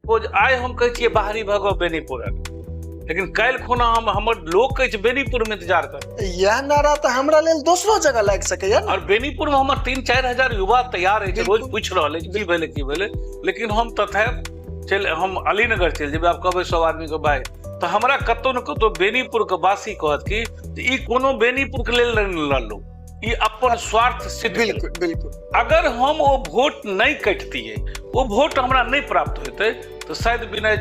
ओ आइ हम कहै छियै बाहरी भऽ बेनीपुरक, लेकिन काल्हि खुना हम हमर लोक कहै छै बेनीपुर में इंतजार कर। इएह नारा तऽ हमरा लेल दोसरो जगह लागि सकैया ने। और बेनीपुर में हमर 3-4 हजार युवा तैयार अछि, रोज पूछि रहल अछि की भेलै की भेलै, लेकिन हम तथा चलि हम अलीनगर चलि जेबै। आब कहबै सब आदमी के भाई, तऽ हमरा कतौ ने कतौ बेनीपुर के वासी कहत कि ई कोनो बेनीपुर के लेल नहि लड़लहुँ, ई अपन स्वार्थ सिद्ध। बिल्कुल बिल्कुल। अगर हम ओ वोट नहि कटतियै, ओ वोट हमरा नहि प्राप्त होइतै, तऽ शायद विनय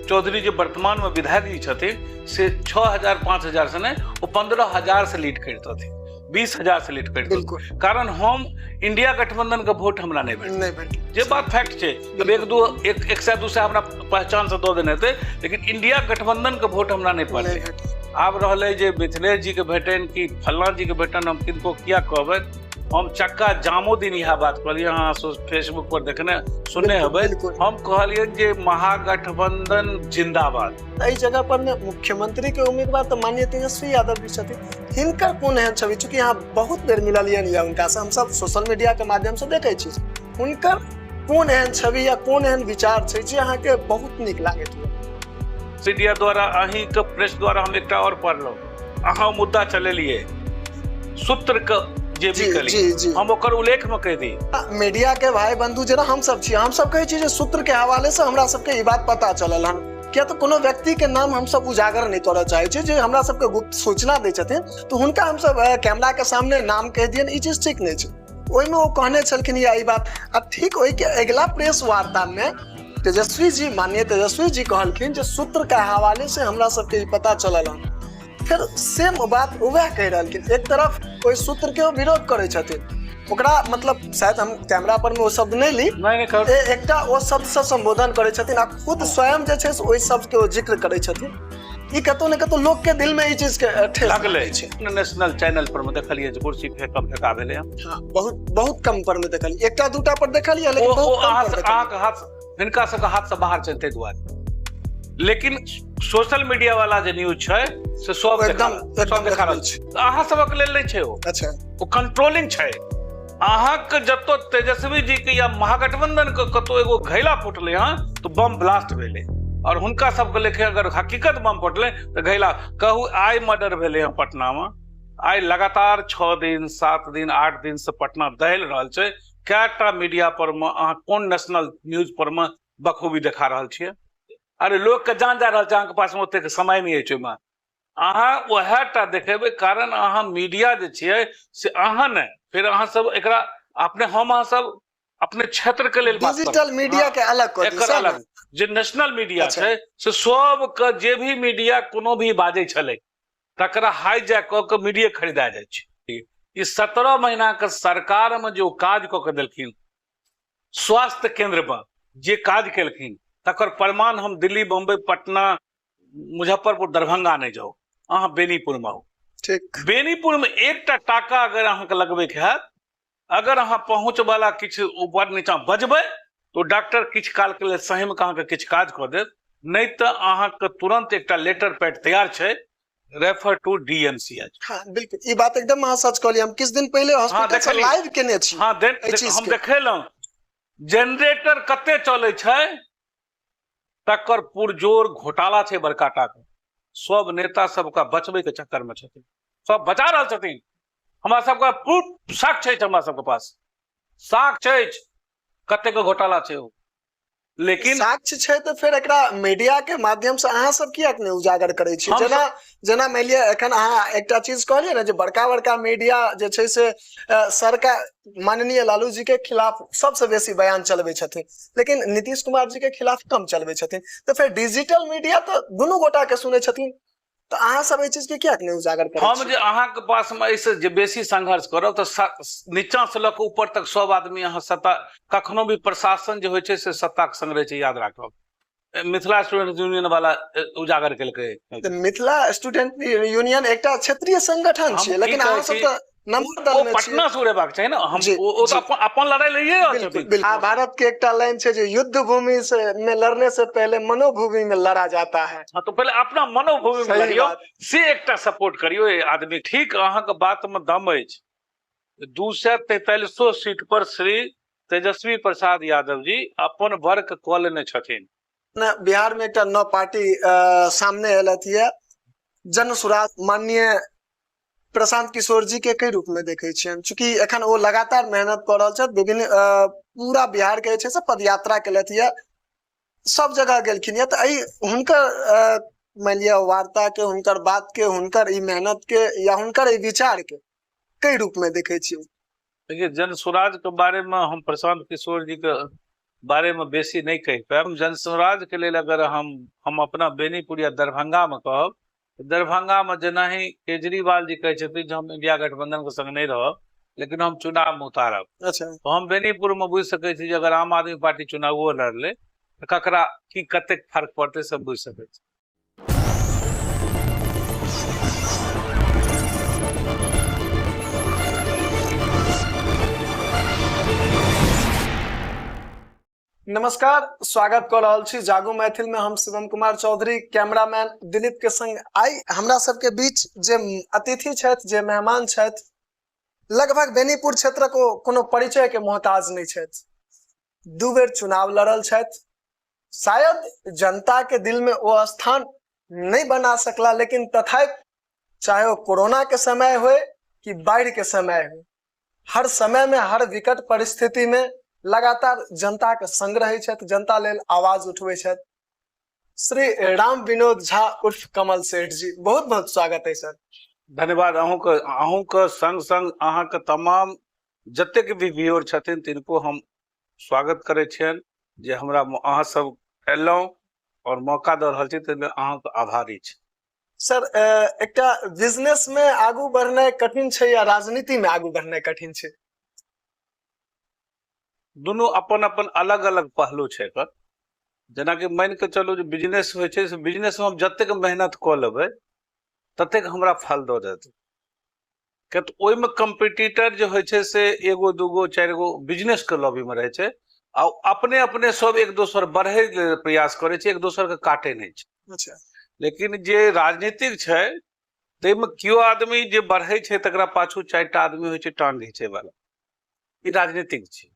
चौधरी जे वर्तमान में विधायक जी छथिन से 6000 5000 से नहि, ओ 15,000 से लीड करितथिन, 20,000 से लीड करितथिन। कारण हम इंडिया गठबंधन के वोट हमरा नहि भेटल, जे बात फैक्ट छै। तब एक दू एक सए दू सए हमरा पहचान से दऽ देने हेतै, लेकिन इंडिया गठबंधन के वोट हमरा नहि पड़लै। आब रहलै जे मिथिलेश जी के भेटनि कि फल्लाँ जी के भेटनि, हम किनको किया कहबै। हम चक्का जामो दिन इएह बात कहलियै, अहाँ फेसबुक पर देखने सुनने हेबै, हम कहलियै जे महागठबंधन जिंदाबाद। एहि जगह पर ने मुख्यमंत्री के उम्मीदवार तऽ माननीय तेजस्वी यादव जी छथिन, हिनकर कोन एहन छवि, चूँकि अहाँ बहुत बेर मिललियनि या हुनका से, हमसब सोशल मीडिया के माध्यम से देखै छी, हुनकर कोन एहन छवि या कोन एहन विचार छै जे अहाँके बहुत नीक लागैत हुए? मीडिया द्वारा अहींके प्रेस द्वारा हम एकटा और पढ़लहुँ, अहाँ मुद्दा चलेलियै सूत्र के जे भी कली, हम ओकर उल्लेख में कहि दी। मीडिया के भाई बंधु जेना हम सब छी, हम सब कहै छी जे सूत्र के हवाले से हमरा सबके ई बात पता चलल हन, किया तऽ कोनो व्यक्ति के नाम हम सब उजागर नहि करऽ चाहै छी, जे हमरा सबके गुप्त सूचना दै छथिन तऽ हुनका हम सब कैमरा के सामने नाम कहि दियनि, ई चीज ठीक नहि छै। ओहिमे ओ कहने छलखिन या ई बात। आ ठीक ओहिके अगिला प्रेस वार्ता में तेजस्वी जी, माननीय तेजस्वी जी कहलखिन जे सूत्र के हवाले से हमरा सबके ई पता चलल हन। फेर सेम बात वएह कहि रहलखिन, एक तरफ ओहि सूत्र के ओ विरोध करै छथिन, ओकरा मतलब शायद हम कैमरा पर में ओ शब्द नहि ली, एकटा ओ शब्द से संबोधन करै छथिन आ खुद स्वयं जे छै से ओहि शब्द के ओ जिक्र करै छथिन। ई कतौ ने कतौ लोक के दिल में ई चीज के ठेस लगलै छै। नेशनल चैनल पर में देखलियै जे कुर्सी फेकब फेका भेलै। हां, बहुत बहुत कम पर में देखलियै, एकटा दूटा पर देखलियै, लेकिन बहुत कम पर देखलियै। अहाँके हाथ हिनका सबके हाथ से बाहर छै ताहि दुआरे, लेकिन सोशल मीडिया वाला जे न्यूज छै से सब एकदम सब देखा रहल छै। अहाँ सबक लेल नहि छै ओ। अच्छा, ओ कंट्रोलिंग छै। अहाँके जतो तेजस्वी जी के या महागठबंधन के कतौ एगो घैला फुटलै हँ तऽ बम ब्लास्ट भेलै, और हुनका सबके लेखे अगर हकीकत बम फुटलै तऽ घैला कहू। आइ मर्डर भेलै हँ पटना में, आइ लगातार 6 दिन 7 दिन 8 दिन से पटना दहल रहल छै। कएटा मीडिया पर में अहाँ कोन नेशनल न्यूज पर में बखूबी देखा रहल छियै? अरे लोक के जान जा रहल छै, अहाँके पास में ओतेक समय नहि अछि ओहिमे, अहाँ वएह टा देखेबै। कारण अहाँ मीडिया जे छियै से अहाँ नहि, फेर अहाँ सब एकरा अपने हम अहाँ सब अपने क्षेत्र के लेल डिजिटल मीडिया के अलग कर एकर अलग जे नेशनल मीडिया छै से सब के जे भी मीडिया कोनो भी बाजै छलै तकरा हाईजैक कऽ के मीडिया खरीदा जाइ छै। ई 17 महीना के सरकार में जो काज कऽ के देलखिन स्वास्थ्य केंद्र में जे काज केलखिन तकर प्रमाण हम दिल्ली बम्बई पटना मुजफ्फरपुर दरभंगा नहि जाउ, अहाँ बेनीपुर में आउ। ठीक, बेनीपुर में एकटा टाका अगर अहाँके लगबैके हैत, अगर अहाँ पहुँच वाला किछु ऊपर नीचा बजबै तो डॉक्टर किछु काल के लेल सहमि कऽ अहाँके किछु काज कऽ देत, नहि तऽ अहाँके तुरंत एकटा लेटर पैड तैयार छै, रेफर टू डीएमसीएच। हाँ बिल्कुल, ई बात एकदम अहाँ सच कहलियै। हम किछु दिन पहिले हॉस्पिटल से लाइव केने छी। हाँ, हम देखेलहुँ जनरेटर कते चलै छै, तकर पुरजोर घोटाला छै बड़का टा के। सब नेता सबके बचबै के चक्कर में छथिन, सब बचा रहल छथिन। हमरा सबके प्रूफ साक्ष्य अछि, हमरा सबके पास साक्ष्य अछि कतेक घोटाला छै ओ, लेकिन साक्ष्य छै तऽ फेर एकरा मीडिया के माध्यम से अहाँ सब किएक नहि उजागर करै छी? जेना जेना मानि लिअ एखन अहाँ एकटा चीज कहलियै ने जे बड़का बड़का मीडिया जे छै से सरकार माननीय लालू जी के खिलाफ सबसे बेसी बयान चलबै छथिन, लेकिन नीतीश कुमार जी के खिलाफ कम चलबै छथिन, तऽ फेर डिजिटल मीडिया तऽ दुनू गोटा के सुनै छथिन, तऽ अहाँ सब एहि चीज के किएक नहि उजागर करै हम जे अहाँके पास मे एहिसँ जे बेसी संघर्ष करब तऽ नीचा से लऽ कऽ ऊपर तक सब आदमी अहाँ सत्ता, कखनो भी प्रशासन जे होइ छै से सत्ताके संग रहै छै, याद राखब। मिथिला स्टूडेंट यूनियन वाला उजागर केलकै। मिथिला स्टूडेंट यूनियन एकटा क्षेत्रीय संगठन छै, लेकिन अहाँ सब तऽ नम्बर दल में पटना से उड़ेबाक चाही ना। हम ओ तो अपन लड़ाई लड़िए रहल छथिन। महाभारत के एकटा लाइन छै जे युद्ध भूमि से में लड़ने से पहले मनोभूमि में लड़ा जाता है। हाँ, तो पहले अपना मनोभूमि में लड़ियो, से एकटा सपोर्ट करियो आदमी। ठीक, अहाँ के बात में दम अछि। 243 सीट पर श्री तेजस्वी प्रसाद यादव जी अपन वर्क कऽ लेने छथिन। बिहार में एकटा नव पार्टी सामने एलथि ये, जन सुराज। माननीय प्रशांत किशोर जी के कई रूप में देखे छियनि? चूंकि एखन ओ लगातार मेहनत कऽ रहल छथि, विभिन्न पूरा बिहार के जे छै से पदयात्रा केलथि ये, सब जगह गेलखिन ये, तऽ एहि हुनकर मानि लिअ वार्ता के, हुनकर बात के, हुनकर ई मेहनत के या हुनकर ई विचार के कई रूप में देखे छियै? देखिए, जन स्वराज के बारे में हम प्रशांत किशोर जी के बारे में बेसी नहीं कह पायब। जन स्वराज के लेल अगर हम अपना बेनीपुर या दरभंगा में कहब, दरभंगा में जेना ही केजरीवाल जी कहै छथिन जे हम इंडिया गठबंधन के संग नहीं रहब, लेकिन हम चुनाव में उतारब। तो हम बेनीपुर में बुझि सकै छी जे अगर आम आदमी पार्टी चुनावो लड़लै तऽ ककरा की कतेक फर्क पड़तै, सब बुझि सकै छी। नमस्कार, स्वागत कऽ रहल छी जागू मैथिल में। हम शिवम कुमार चौधरी कैमरामैन दिलीप के संग। आइ हमरा सबके बीच जे अतिथि छथि, जे मेहमान छथि, लगभग बेनीपुर क्षेत्रक ओ कोनो परिचय के मोहताज नहि छथि। 2 बेर चुनाव लड़ल छथि, शायद जनता के दिल में ओ स्थान नहीं बना सकला, लेकिन तथापि चाहे वो कोरोना के समय होए कि बाढ़ के समय हो, हर समय में हर विकट परिस्थिति में लगातार जनता के संग रहे छथि, जनता लेल आवाज उठबै छथि। श्री राम विनोद झा उर्फ कमल सेठ जी, बहुत बहुत स्वागत है सर। धन्यवाद अहूँके, अहूँके संग संग अहाँके तमाम जतेक भी व्यूअर छथिन तिनको हम स्वागत करै छियनि जे हमरा अहाँ सब एलहुँ और मौका दऽ रहल छी, ताहि लेल अहाँके आभारी छी। सर, एकटा बिजनेस में आगू बढ़नाइ कठिन छै या राजनीति में आगू बढ़नाइ कठिन छै? दुनू अपन अपन अलग अलग पहलू छै एकर। जेनाकि मानि कऽ चलू जे बिजनेस होइ छै, से बिजनेस में हम जतेक मेहनत कऽ लेबै ततेक हमरा फल दऽ देत, किया तऽ ओहिमे कम्पिटिटर जे होइ छै से एगो दूगो चारि गो बिजनेस के लॉबी में रहै छै, आ अपने अपने सब एक दोसर बढ़ै लेल प्रयास करै छै, एक दोसर के काटे नहि छै। लेकिन जे राजनीतिक छै ताहिमे केओ आदमी जे बढ़ै छै तकरा पाछू 4टा आदमी होइ छै टांग घीचै वाला। ई राजनीतिक छै।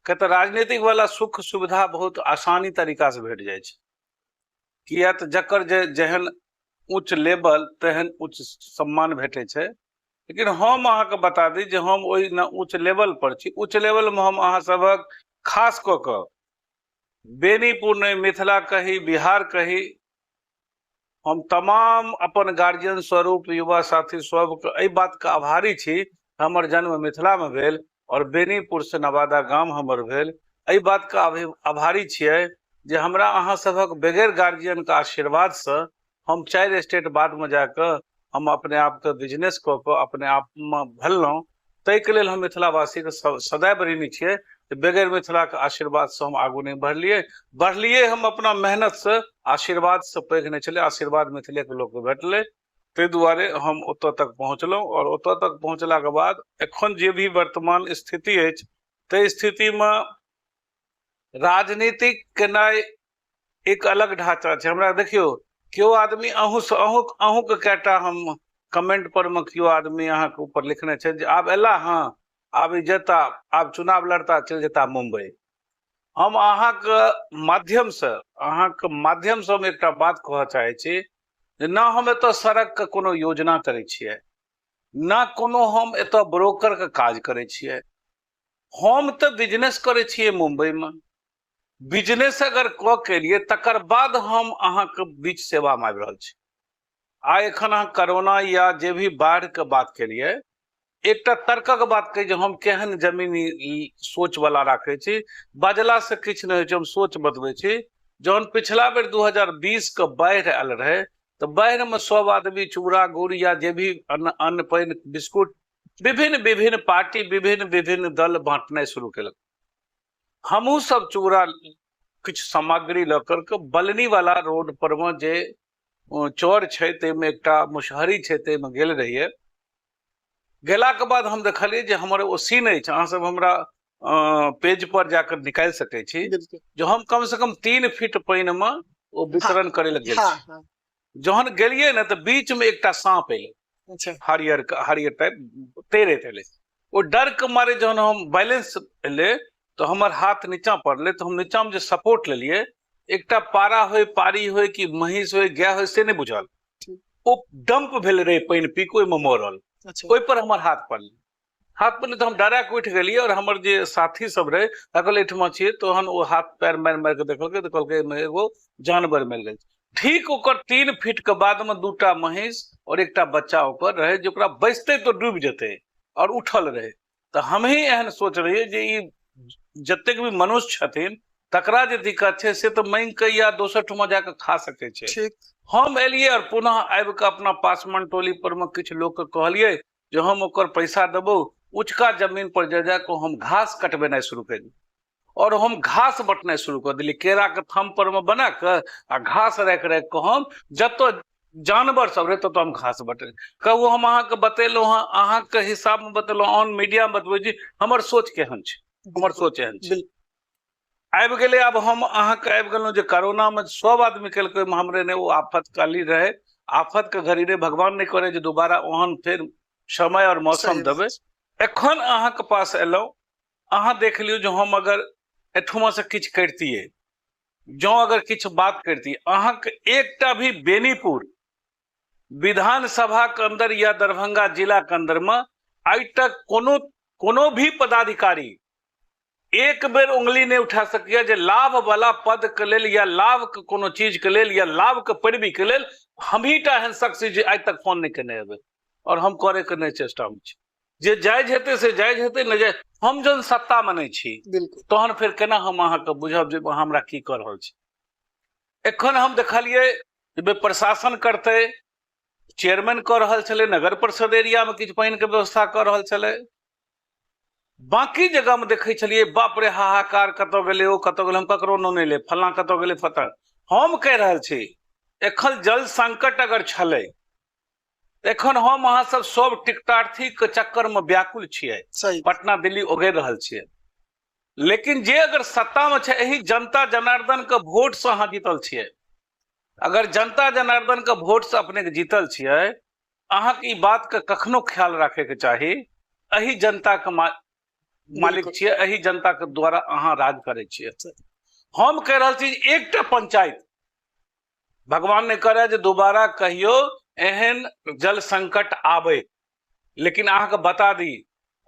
किया तऽ राजनीतिक वाला सुख सुविधा बहुत आसानी तरीका से भेट जाइ छै, किया तऽ जकर जे जेहन उच्च लेवल तेहन उच्च सम्मान भेटै छै। लेकिन हम अहाँके बता दी जे हम ओहि न उच्च लेवल पर छी, उच्च लेवल में हम अहाँ सभक खास कऽ कऽ बेनीपुर नहि, मिथिला कही, बिहार कही, हम तमाम अपन गार्जियन स्वरूप युवा साथी सबके एहि बातके आभारी छी। हमर जन्म मिथिलामे भेल और बेनीपुर से नवादा गाम हमर भेल। एहि बातके आभारी छियै जे हमरा अहाँ सभक बगैर गार्जियनके आशीर्वादसँ हम 4 स्टेट बादमे जाकऽ हम अपने आपके बिजनेस कऽ कऽ अपने आपमे भललहुँ। ताहिके लेल हम मिथिलावासीके सदैव ऋणी छियै जे बगैर मिथिलाके आशीर्वादसँ हम आगू नहि बढ़लियै। बढ़लियै हम अपना मेहनतसँ, आशीर्वादसँ पैघ नहि छलै, आशीर्वाद मिथिलेके लोकके भेटलै, ताहि दुआरे हम ओतऽ तक पहुँचलहुँ। आओर ओतऽ तक पहुँचलाके बाद एखन जे भी वर्तमान स्थिति अछि ताहि स्थितिमे राजनीतिक केनाइ एक अलग ढाँचा छै। हमरा देखियौ, केओ आदमी अहूँसँ अहूँके कएटा हम कमेंट पर मे केओ आदमी अहाँके ऊपर लिखने छै जे आब एला, हँ आब ई जेता, आब चुनाव लड़ता, चलि जेता मुंबई। हम अहाँके माध्यमसँ हम एकटा बात कहऽ चाहै छी जे न हम एतऽ सड़कके कोनो योजना करै छियै, न कोनो हम एतऽ ब्रोकरके काज करै छियै। हम तऽ बिजनेस करै छियै मुंबईमे। बिजनेस अगर कऽ के एलियै तकर बाद हम अहाँके बीच सेवामे आबि रहल छी। आ एखन अहाँ कोरोना या जे भी बाढ़िके बात केलियै, एकटा तर्कक बात कही जे हम केहन जमीनी सोचवला राखै छी, बजलासँ किछु नहि होइ छै, हम सोच बतबै छी। जहन पिछला बेर 2020 के बाढ़ि आयल रहै तऽ बाढ़िमे सब आदमी चूड़ा गुड़ या जे भी अन्न पानि बिस्कुट विभिन्न विभिन्न पार्टी विभिन्न विभिन्न दल बांटनाइ शुरू केलक। हमहूँ सब चूड़ा किछु सामग्री लऽ करके बलनी वाला रोड पर मे जे चौर छै ताहिमे एकटा मुसहरी छै ताहिमे गेल रहियै। गेलाके बाद हम देखलियै जे हमर ओ सीन अछि, अहाँ सब हमरा पेज पर जाकर निकालि सकै छी जे हम कम से कम 3 फीट पानि मे ओ वितरण करै लए गेल छी। जहन गेलियै ने तऽ बीच मे एकटा साँप एलै। हरियर हरियर टाइप तैरैत एलै। ओ डर के मारे जहन हम बैलेंस एलै तऽ हमर हाथ नीचा पड़लै, तऽ हम नीचामे जे सपोर्ट लेलियै एकटा पारा होय, पारी होय कि महींस होय, गाय होय, से नहि बुझल। ओ डंप भेल रहे पानि पी के, ओहिमे मरल। ओहि पर हमर हाथ पड़लै, हाथ पड़लै तऽ हम डरा के उठि गेलियै। और हमर जे साथी सब रहे कहल एहिठमा छियै, तहन ओ हाथ पैर मारि मारि के देखलकै तऽ कहलकै एहिमे एगो जानवर मरि गेल। ठीक ओकर 3 फीट के बाद में 2टा महींस और एकटा बच्चा ओकर रहे, जे ओकरा बैसते तो डूबि जेतै और उठल रहे। तऽ हमही एहन सोच रहियै जे ई जतेक भी मनुष्य छथिन तकरा जे दिक्कत छै से तऽ मांगि के या दोसर ठुमा जाके खा सकै छै। हम एलियै और पुनः आबि कऽ अपना पासमान टोली पर मे किछु लोक के कहलियै जे हम ओकर पैसा देबौ, ऊँचका जमीन पर जा जाके हम घास कटबेनाइ शुरू केलियै और हम घास बटनाइ शुरू कऽ देलियै। केरा के थम पर मे बना कऽ आ घास राखि राखि कऽ हम जतऽ जानवर सब रहे ततऽ हम घास बटने। कहू हम अहाँके बतेलहुँ हँ, अहाँके हिसाब मे बतेलहुँ, ऑन मीडिया मे बतबै छी हमर सोच केहन छै, हमर सोच एहन छै। आबि गेलै। आब हम अहाँके आबि गेलहुँ जे कोरोना मे सब आदमी केलकै, ओहिमे हमरे नहि, ओ आफतकाली रहे, आफत के घड़ी रहे, भगवान नहि करे जे दोबारा ओहन फेर समय और मौसम देबै। एखन अहाँके पास एलहुँ, अहाँ देख लियौ जे हम अगर एठुमा से किछु करितियै, जँ अगर किछु बात करितियै, अहाँके एकटा भी बेनीपुर विधानसभा के अंदर या दरभंगा जिला के अंदर में आइ तक कोनो कोनो भी पदाधिकारी एक बेर उंगली नहीं उठा सकिया जे लाभ वाला पद के लेल या लाभ के कोनो चीज के लेल या लाभ के पैरवी के लेल हमही टा एहन शख्स छी जे आइ तक फोन नहीं केने हेबै, और हम करे के नहीं चेष्टा में छी। जे जायज हेतै से जायज हेतै, नहि जायज हम जहन सत्ता में नहीं छी तहन फेर केना हम अहाँके बुझब जे अहाँ हमरा की कऽ रहल छी। एखन हम देखलियै जे प्रशासन करतै, चेयरमैन कऽ रहल छलै, नगर परिषद एरिया में किछु पानि के व्यवस्था कऽ रहल छलै, बाकी जगह में देखै छलियै बाप रे हाहाकार, कतऽ गेलै ओ, कतऽ गेलै, हम ककरो न नहि ले, फल्लाँ कतऽ गेलै फता। हम कहि रहल छी एखन जल संकट अगर छलै एखन हम अहाँ सब सब टिकटार्थी के चक्कर में व्याकुल छियै, पटना दिल्ली ओगरि रहल छियै, लेकिन जे अगर सत्ता में छै एहि जनता जनार्दन के वोट से अहाँ जीतल छियै, अगर जनता जनार्दन के वोट से अपने के जीतल छियै, अहाँके ई बात के कखनो ख्याल राखे के चाही, एहि जनता के मालिक छियै, एहि जनता के द्वारा अहाँ राज करै छियै। हम कहि रहल छी एकटा पंचायत भगवान नहि करे जे दोबारा कहियो एहन जल संकट आबे, लेकिन अहाँके बता दी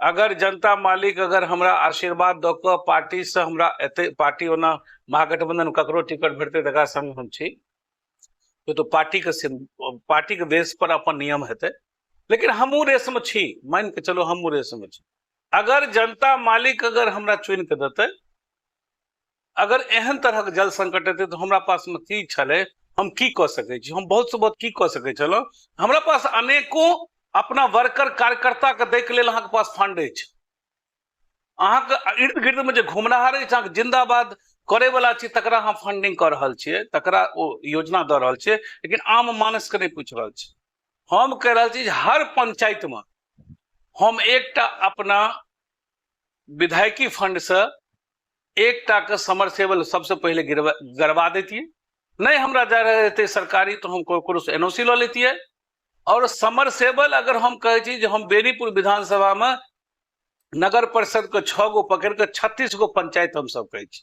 अगर जनता मालिक अगर हमरा आशीर्वाद दऽ कऽ पार्टी से हमरा एते पार्टी ओना महागठबंधन ककरो टिकट भेटतै तकरा संग हम छी, तो पार्टी के पार्टी के बेस पर अपन नियम हेतै, लेकिन हमहूँ रेस में छी, मान के चलो हमहूँ रेस में छी। अगर जनता मालिक अगर हमरा चुनि के देतै, अगर एहन तरह के जल संकट हेतै तऽ हमरा पास में की छलै, हम की कऽ सकै छी, हम बहुत से बहुत की कऽ सकै छलहुँ। हमरा पास अनेको अपना वर्कर कार्यकर्ता के दै के लेल अहाँके पास फंड अछि, अहाँके इर्द गिर्द में जे घुमनाहार अछि, अहाँके जिंदाबाद करे वाला छी, तकरा अहाँ फंडिंग कऽ रहल छियै, तकरा ओ योजना दऽ रहल छियै, लेकिन आम मानस के नहि पूछि रहल छी। हम कहि रहल छी जे हर पंचायत में हम एकटा अपना विधायकी फंड से एकटा के समरसेबल सबसे पहिले गरबा दैतियै, नहीं हमरा जा रहे सरकारी तो हम ककरो से एनओसी लऽ लेतियै। और समरसेबल अगर हम कहै छी जे हम बेनीपुर विधानसभा में नगर परिषद के 6 गो पकड़ के 36 गो पंचायत हम सब कहै छी,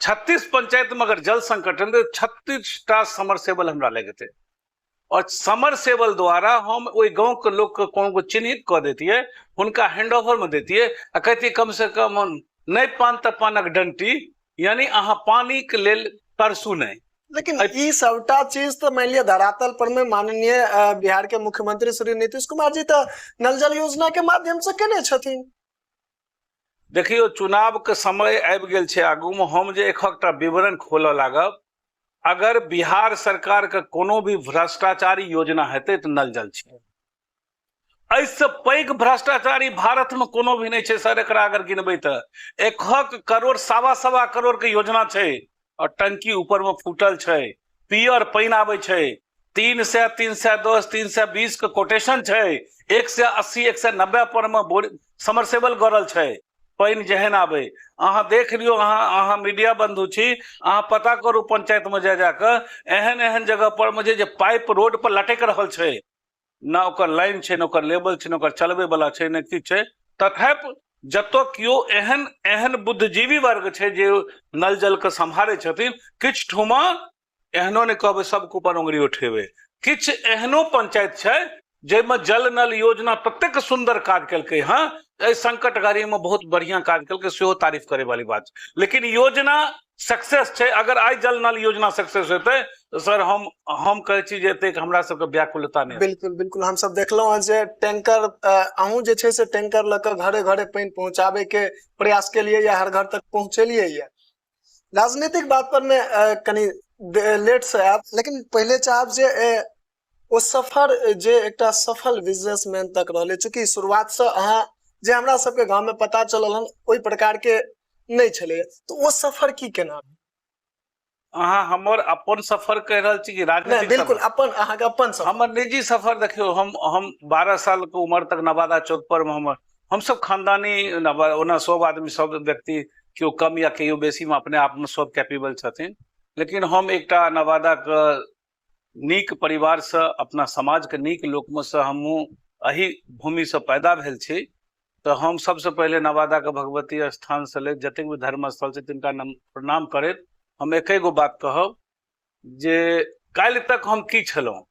36 पंचायत में अगर जल संकट है तो 36 टा समरसेबल हमरा लगतै, और समरसेबल द्वारा हम ओहि गाँव के लोग के कोनो को चिन्हित कऽ दैतियै, हुनका हैंड ओवर में दैतियै आ कहतियै कम से कम नहि पान तऽ पानक डंटी, यानी अहाँ पानी के लेल तरसू नहि। लेकिन ई सबटा चीज तो मान लिया धरातल पर में माननीय बिहार के मुख्यमंत्री श्री नीतीश कुमार जी तो नल जल योजना के माध्यम से केने छथिन। देखियो चुनाव के समय आबि गेल छै आगू में, हम जे एकटा विवरण खोलऽ लागब, अगर बिहार सरकार के कोनो भी भ्रष्टाचारी योजना हेतै तऽ नल जल छै। एहिसँ पैघ भ्रष्टाचारी भारत में कोनो भी नहि छै सर। एकरा अगर गिनबै तऽ 1 करोड़ 1.25 करोड़ के योजना छै और टंकी ऊपर में फूटल छै, पियर पानि आबै छै, 300, 310, 320 के कोटेशन छै, 180, 190 पर में समरसेबल गड़ल छै, पानि जेहन आबै। अहाँ देख लियौ, अहाँ मीडिया बंधु छी, अहाँ पता करू पंचायत में जा जाकऽ एहन एहन जगह पर में जे पाइप रोड पर लटकि रहल छै, ना ओकर लाइन छै, ना ओकर लेवल छै, ना ओकर चलबै वाला छै, ना किछु छै, तथापि जतऽ केओ एहन एहन बुद्धिजीवी वर्ग छै जे नल जलके सम्हारै छथिन, किछु ठुमा एहनो नहि कहबै सबके ऊपर उंगरी उठेबै, किछु एहनो पंचायत छै जाहिमे जल नल योजना ततेक सुन्दर काज केलकै हँ, एहि संकट घड़ीमे बहुत बढ़िआँ काज केलकै, सेहो तारीफ करे वाली बात छै। लेकिन योजना सक्सेस छै, अगर आइ जल नल योजना सक्सेस हेतै तऽ सर हम कहै छी जे एतेक हमरा सबके व्याकुलता नहि। बिल्कुल बिल्कुल, हमसब देखलहुँ हँ जे टैंकर, अहूँ जे छै से टैंकर लऽ कऽ घरे घरे पानि पहुँचाबै के प्रयास केलियै या हर घर तक पहुँचेलियै। या राजनीतिक बात पर मे कनि लेट से आयब, लेकिन पहिले चाहब जे ओ सफर जे एकटा सफल बिजनेसमैन तक रहलै, चूँकि शुरुआत से अहाँ जे हमरा सबके गाँव में पता चलल हन ओहि प्रकार के नहि छलै, तऽ ओ सफर की केना? अहाँ हमर अपन सफर कहि रहल छी कि राजनीतिक? बिल्कुल, अपन अहाँके अपन सफर। हमर निजी सफर देखियौ, हम 12 साल के उम्र तक नवादा चौक पर हमसब खानदानी, ओना सब आदमी सब व्यक्ति केओ कम या केओ बेसी में अपने आप में सब कैपेबल छथिन, लेकिन हम एकटा नवादा के नीक परिवारसँ, अपना समाजके नीक लोकमे सँ हमहूँ एहि भूमिसँ पैदा भेल छी। तऽ हम सबसँ पहिले नवादाके भगवती स्थानसँ लैत जतेक भी धर्म स्थल छै तिनका प्रणाम करैत हम एके गो बात कहब जे काल्हि तक हम की छलहुँ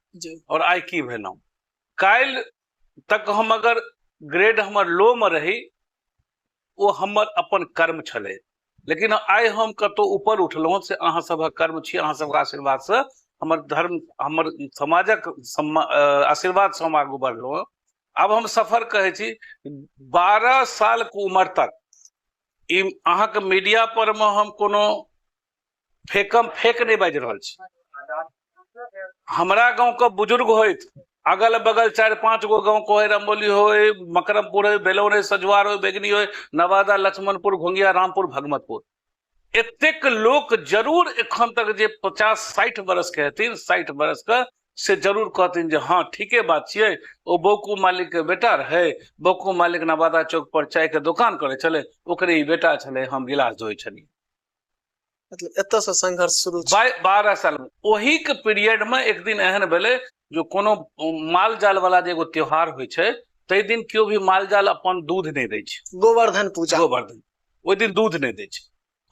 और आइ की भेलहुँ। काल्हि तक हम अगर ग्रेड हमर लो मे रही ओ हमर अपन कर्म छलै, लेकिन आइ हम कतहु ऊपर उठलहुँ से अहाँ सभक कर्म छी, अहाँ सभक आशीर्वादसँ, हमर धर्म हमर समाजक आशीर्वादसँ हम आगू बढ़लहुँ। आब हम सफर कहै छी 12 सालके उम्र तक ई अहाँके मीडिया पर मे हम कोनो फेकम फेक नहि बाजि रहल छी। हमरा गाँवके बुजुर्ग होइत अगल बगल 4-5 गो गाँव के होय, रंगोली होय, मकरमपुर होय, बेलौन होय, सजुआर होय, बेगनी होय, नवादा, लक्ष्मणपुर, घोंघिया, रामपुर, भगमतपुर, एतेक लोक जरूर एखन तक जे 50-60 बरस के हेथिन, 60 बरस के, से जरूर कहथिन जे हाँ ठीके बात छियै, ओ बौकू मालिक के बेटा रहै, बौकू मालिक नवादा चौक पर चाय के दोकान करै छलै, ओकरे ई बेटा छलै, हम गिलास धोइ छलियै। मतलब एतऽ से संघर्ष शुरू 12 साल में ओही के पीरियड में एक दिन एहन भेलै जो कोनो माल जाल वाला जे एगो त्योहार होइ छै ताहि दिन केओ भी माल जाल अपन दूध नहि दै छै, गोवर्धन पूजा, गोवर्धन, ओहि दिन दूध नहि दै छै।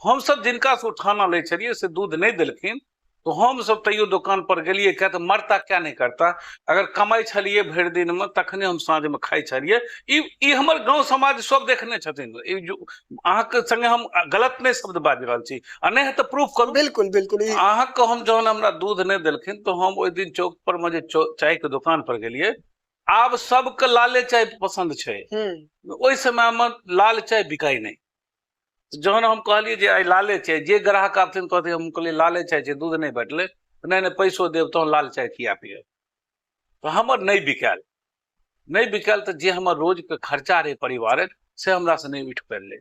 हमसब जिनका से उठाना लै छलियै से दूध नहि देलखिन, तो हमसब तैयो दोकान पर गेलियै, किया तऽ मरता क्या नहीं करता, अगर कमाइ छलियै भरि दिन में तखने हम साँझ में खाइ छलियै। ई हमर गाँव समाज सब देखने छथिन। ई अहाँके संगे हम गलत नहि शब्द बाजि रहल छी आ नहि है तऽ प्रूफ करू। बिल्कुल बिल्कुल। अहाँके हम जहन हमरा दूध नहि देलखिन तऽ हम ओहि दिन चौक पर मे जे चाय के दोकान पर गेलियै, आब सबके लाले चाय पसन्द छै, ओहि समय मे लाल चाय बिकाइ नहि। जहन हम कहलियै जे आइ लाले चाय, जे ग्राहक आबथिन कहथिन, हम कहलियै लाले चाय छै, दूध नहि भेटलै, नहि नहि पैसो देब तहन लाल चाय किया पियब। तऽ हमर नहि बिकायल, नहि बिकायल तऽ जे हमर रोजके खर्चा रहै परिवारक से हमरासँ नहि उठि पेलै,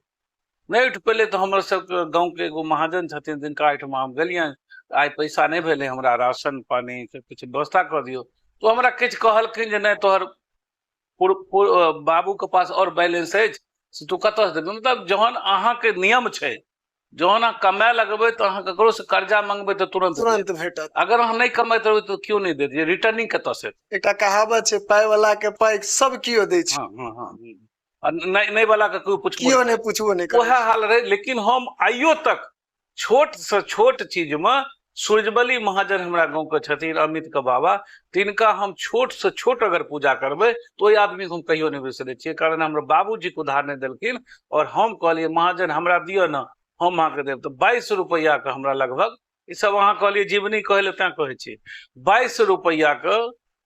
नहि उठि पेलै। तऽ हमर सबके गाँवके एगो महाजन छथिन जिनका एहिठमा हम गेलियनि, आइ पैसा नहि भेलै हमरा, राशन पानी किछु व्यवस्था कऽ दियौ। तऽ हमरा किछु कहलखिन जे नहि तोहर बाबूके पास आओर बैलेंस अछि से तू कतऽसँ देबही। मतलब जहन अहाँके नियम छै, जहन अहाँ कमाए लगबै तऽ अहाँ ककरोसँ कर्जा मंगबै तऽ तुरंत तुरंत भेटत, अगर अहाँ नहि कमाइत रहबै तऽ केओ नहि देत, जे रिटर्निंग कतऽसँ हेतै। एकटा कहावत छै, पाइ वाला के पाइ सब केओ दै छै। हँ हँ हँ, आ नहि वाला के केओ पुछबो केओ नहि पुछबो नहि करै। वएह हाल रहै। लेकिन हम आइयो तक छोट से छोट चीज में सूर्यबली महाजन हमरा गाँव के छथिन, अमित के बाबा, तिनका हम छोट से छोट अगर पूजा करबै तऽ ओहि आदमी के हम कहियो नहि बिसरै छियै, कारण हमरा बाबूजी के उधार नहि देलखिन और हम कहलियै महाजन हमरा दिअ ने, हम अहाँके देब। तऽ 22 रुपैआ के हमरा लगभग, ई सब अहाँ कहलियै जीवनी कहै लए तैं कहै छी, 22 रुपैआ के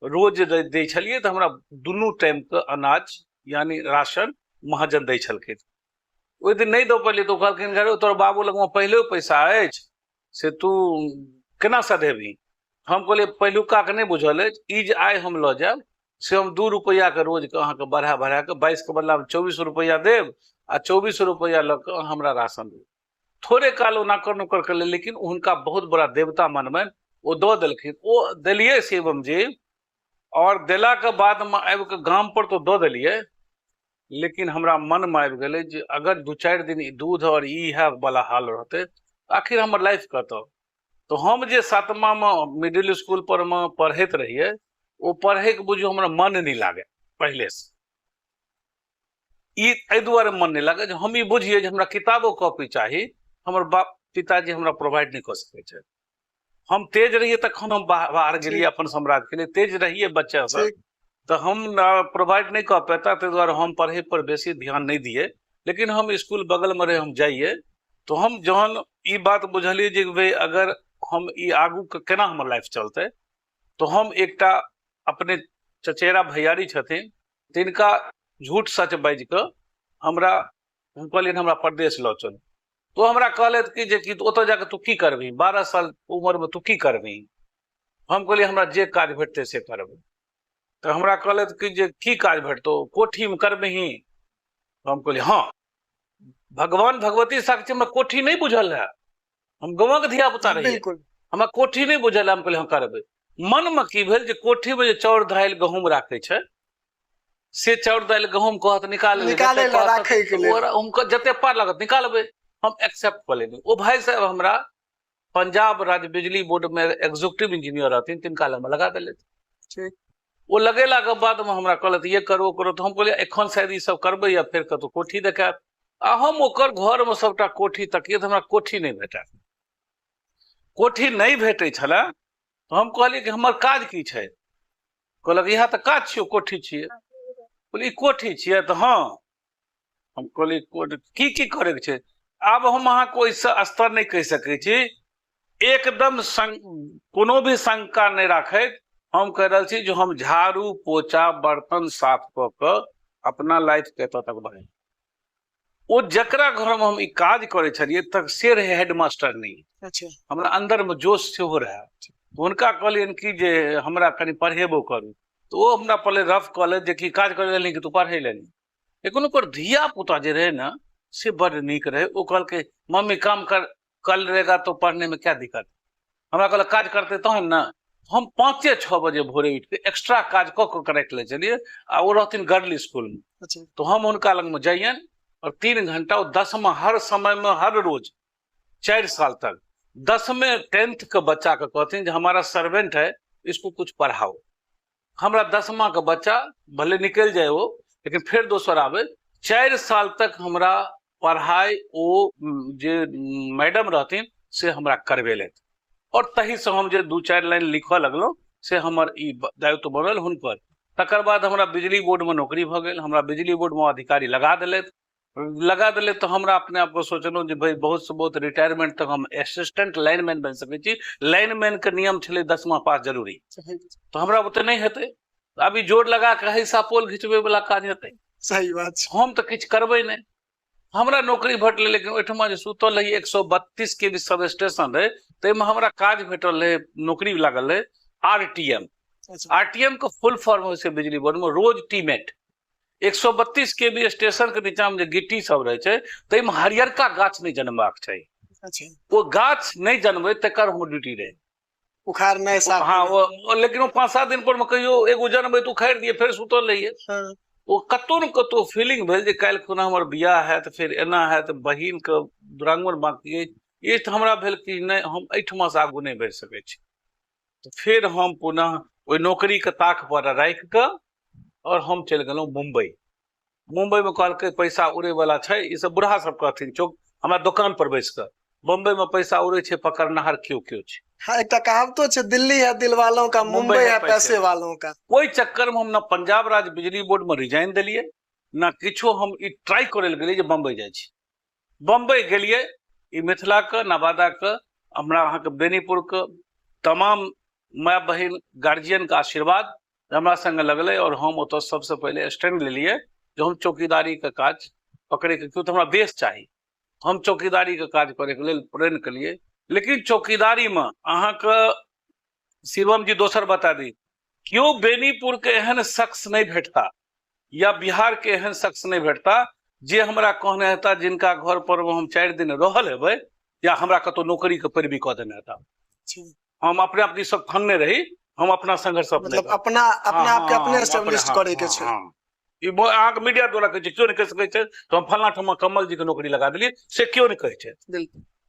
रोज दै छलियै तऽ हमरा दुनू टाइम के अनाज यानी राशन महाजन दै छलखिन। ओहि दिन नहि दऽ पेलियै तऽ ओ कहलखिन अरे तोहर बाबू लगमे पहिले पैसा अछि से तू केना सधेबही। हम कहलियै पहिलुकाके नहि बुझल अछि, ई जे आइ हम लऽ जायब से हम 2 रुपैआके रोजके अहाँके बढ़ा बढ़ा कऽ 22 के बदलामे 24 रुपैआ देब आ 24 रुपैआ लऽ कऽ अहाँ हमरा राशन देब। थोड़े काल ओ नाकर नुकर केलै, लेकिन हुनका बहुत बड़ा देवता मनबनि, ओ दऽ देलखिन। ओ देलियै शिवम जी, और देलाके बादमे आबि कऽ गाम पर तऽ दऽ देलियै, लेकिन हमरा मनमे आबि गेलै जे अगर 2-4 दिन ई दूध और इएह वाला हाल रहतै आखिर हमर लाइफ कतऽ। तऽ हम जे 7मामे मिडिल स्कूल पर मे पढ़ैत रहियै, ओ पढ़ैके बुझियौ हमरा मन नहि लागै पहिलेसँ। ई एहि दुआरे मन नहि लागै जे हम ई बुझियै जे हमरा किताबो कॉपी चाही, हमर बाप पिताजी हमरा प्रोवाइड नहि कऽ सकै छथि। हम तेज रहियै तखन हम बाहर गेलियै अपन साम्राज्य के लिए, तेज रहियै बच्चा से, तऽ हम प्रोवाइड नहि कऽ पेता, ताहि दुआरे हम पढ़ै पर बेसी ध्यान नहि दियै। लेकिन हम स्कूल बगलमे रहै, हम जाइए, तऽ हम जहन ई बात बुझलियै जे भाई अगर हम ई आगू के केना हमर लाइफ चलतै, तऽ हम एकटा अपने चचेरा भैयारी छथिन तिनका झूठ सच बाजि कऽ हमरा हम कहलियनि हमरा परदेश लऽ चलू। तो हमरा कहलथि कि जे कि ओतऽ जाकऽ तू की करबही, 12 साल उम्रमे तू की करबही? हम कहलियै हमरा जे काज भेटतै से करबै। तऽ हमरा कहलथि कि जे की काज भेटतौ, कोठीमे करबही? हम कहलियै हँ। भगवान भगवती साक्षी हमरा कोठी नहि बुझल है, हम गाँवक धिया पुता रहियै, हमरा कोठी नहि बुझल है। हम कहलियै हँ करबै। मनमे की भेल जे कोठीमे जे चाउर दालि गहूँम राखै छै से चाउर दालि गहूँम कहत निकाल निकाले ला राखै के लेल, हम जते पार लागत निकालबै, हम एक्सेप्ट कऽ लेली। ओ भाई साहब हमरा पंजाब राज्य बिजली बोर्ड में एग्जीक्यूटिव इंजीनियर रहथिन, तिनका लग लगा देलथि। ओ लगेला के बाद में हमरा कहलथि ये करो करो, तऽ हम कहलियै एखन शायद ई सब करबै या फेर कतौ कोठी देखायब। आ हम ओकर घर में सबटा कोठी तकिए तऽ हमरा कोठी नहि भेटल। कोठी नहि भेटै छलै तऽ हम कहलियै कि हमर काज की छै? कहलक इएह तऽ काज छियौ, कोठी छियै। कहलियै ई कोठी छियै? तऽ हँ। हम कहलियै कोठी की की करैके छै? आब हम अहाँके ओहिसँ स्तर नहि कहि सकै छी, एकदम कोनो भी शंका नहि राखैत हम कहि रहल छी जे हम झाड़ू पोछा बर्तन साफ कऽ कऽ अपना लाइफके एतऽ तक बढ़ेलहुँ। ओ जकरा घरमे हम ई काज करै छलियै तक से रहै हेडमास्टर नहि। अच्छा। हमरा अन्दरमे जोश सेहो रहै। हुनका कहलियनि कि जे हमरा कनि पढ़ेबो करू, तऽ ओ हमरा पहिले रफ कहलथि जे कि काज करै लेलही कि तू पढ़ै लेलही। लेकिन ओकर धिया पुता जे रहै ने से बड़ नीक रहै। ओ कहलकै मम्मी काम कर कल रहेगा तो पढ़ने में क्या दिक्कत? हमरा कहलक काज करतै तहन ने। हम 5-6 बजे भोरे उठि कऽ एक्स्ट्रा काज कऽ कऽ राखि लै छलियै। आ ओ रहथिन गर्ल स्कूलमे, तऽ हम हुनका लगमे जइयनि और 3 घंटा ओ 10मा हर समयमे हर रोज 4 साल तक 10वें 10th के बच्चा के कहथिन जे हमारा सर्वेंट है इसको कुछ पढ़ाओ। हमरा 10मा के बच्चा भले निकलि जाए ओ, लेकिन फेर दोसर आबै। 4 साल तक हमरा पढ़ाइ ओ जे मैडम रहथिन से हमरा करबेलथि और तहीसँ हम जे 2-4 लाइन लिखऽ लगलहुँ से हमर ई दायित्व बनल हुनकर। तकर बाद हमरा बिजली बोर्डमे नौकरी भऽ गेल। हमरा बिजली बोर्डमे अधिकारी लगा देलथि। लगा देलथि तऽ हमरा अपने आपके सोचलहुँ जे भाई बहुत से बहुत रिटायरमेंट तक हम असिस्टेंट लाइनमैन बनि सकै छी। लाइनमैनके नियम छलै 10मा पास जरूरी, तऽ हमरा ओते नहि हेतै। अभी जोर लगा कऽ हिस्सा पोल घिचबै वाला काज हेतै। सही बात छै। हम तऽ किछु करबै नहि। हमरा नौकरी भेटलै, लेकिन ओहिठमा जे सुतल रही 132 के भी सब स्टेशन रहै, ताहिमे हमरा काज भेटल रहै, नौकरी लागल रहै आरटीएम। आरटीएम के फुल फॉर्म होइ छै बिजली बोर्ड में रोज टीमेट। 132 के भी स्टेशन के नीचा में जे गिट्टी सब रहै छै ताहिमे हरियरका गाछ नहि जनमबाक चाही। ओ गाछ नहि जनबै तकर हमर ड्यूटी रहै। उखाड़नाइ साफ। हाँ, ओ लेकिन ओ 5-7 दिन पर में कहियो एगो जनबै तऽ उखाड़ि दियै, फेर सुतल रहियै। ओ कतौ ने कतौ फीलिंग भेल जे काल्हि खुना हमर बियाह हैत, फेर एना हैत, बहिनके दुरागमन बाँकी अछि। ई तऽ हमरा भेल कि नहि, हम एहिठमासँ आगू नहि बढ़ि सकै छी। तऽ फेर हम पुनः ओहि नौकरीके ताक पर राखि कऽ और हम चलि गेलहुँ मुम्बई। मुम्बईमे कहलकै पैसा उड़ैवला छै, ई सब बूढ़ा सब कहथिन चौक हमरा दोकान पर बैस कऽ, बम्बई में पैसा उड़ै छै, पकड़नहार केओ केओ छै। हाँ, एकटा कहावतो छै, दिल्ली है दिल वालों का, मुंबई है पैसे वालों का। ओहि चक्कर में हम न पंजाब राज्य बिजली बोर्ड में रिजाइन देलियै न किछो। हम ई ट्राई करै लए गेलियै जे बम्बई जाइ छी। बम्बई गेलियै, ई मिथिला के नवादा के हमरा अहाँके बेनीपुर के तमाम माय बहिन गार्जियन के आशीर्वाद हमरा संगे लगलै और हम ओतऽ सबसे पहिले स्टैंड लेलियै जे हम चौकीदारी के काज पकड़ैके, क्यों तऽ हमरा बेस चाही। हम चौकीदारी के काज करैके लेल प्रण केलियै। लेकिन चौकीदारी में अहाँके शिवम जी दोसर बता दी, केओ बेनीपुर के एहन शख्स नहि भेटता या बिहार के एहन शख्स नहि भेटता जे हमरा कहने हेता जिनका घर पर हम 4 दिन रहल हेबै या हमरा कतौ नौकरी के पैरवी कऽ देने हेता। हम अपने आप सब फंगने रही, हम अपना संघर्ष अपने मतलब अपना अपना आप के अपने एस्टेब्लिश करे के छै। ई अहाँके मीडिया द्वारा कहै छै, केओ नहि कहि सकै छै। तऽ हम फलना ठाम कमल जी के नौकरी लगा देलियै, से केओ नहि कहै छै।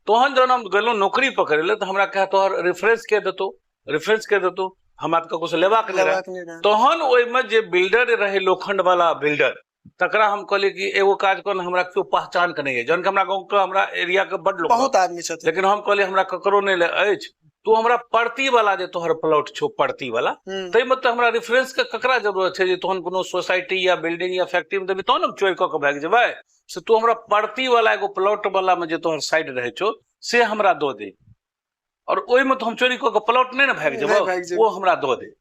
तहन जहन हम गेलहुँ नौकरी पकड़ै लए तऽ हमरा कहे तोहर रेफरेंस के देतौ, रेफरेंस के देतौ, हमरा तऽ ककरो से लेबाक नहि रहै। तहन ओहिमे जे बिल्डर रहै, लोखंड वाला बिल्डर तकरा हम कहलियै कि एगो काज कर, हमरा केओ पहचान के नहि अछि, जहन कि हमरा गाँव के, हमरा एरिया के बड लोक बहुत आदमी छथिन, लेकिन हम कहलियै हमरा ककरो नहि अछि, तू हमरा परती वाला जे तोहर प्लॉट छौ परती वाला, ताहिमे तऽ हमरा रेफरेंस के ककरा जरूरत छै जे तोहन कोनो सोसाइटी या बिल्डिंग या फैक्ट्री मे देबही तहन हम चोरि कऽ के भागि जेबै, से तू हमरा परती वाला एगो प्लॉट वाला मे जे तोहर साइड रहै छौ से हमरा दऽ दे, और ओहिमे तऽ हम चोरी कऽ के प्लॉट नहि ने भागि जेबै, ओ हमरा दऽ दे।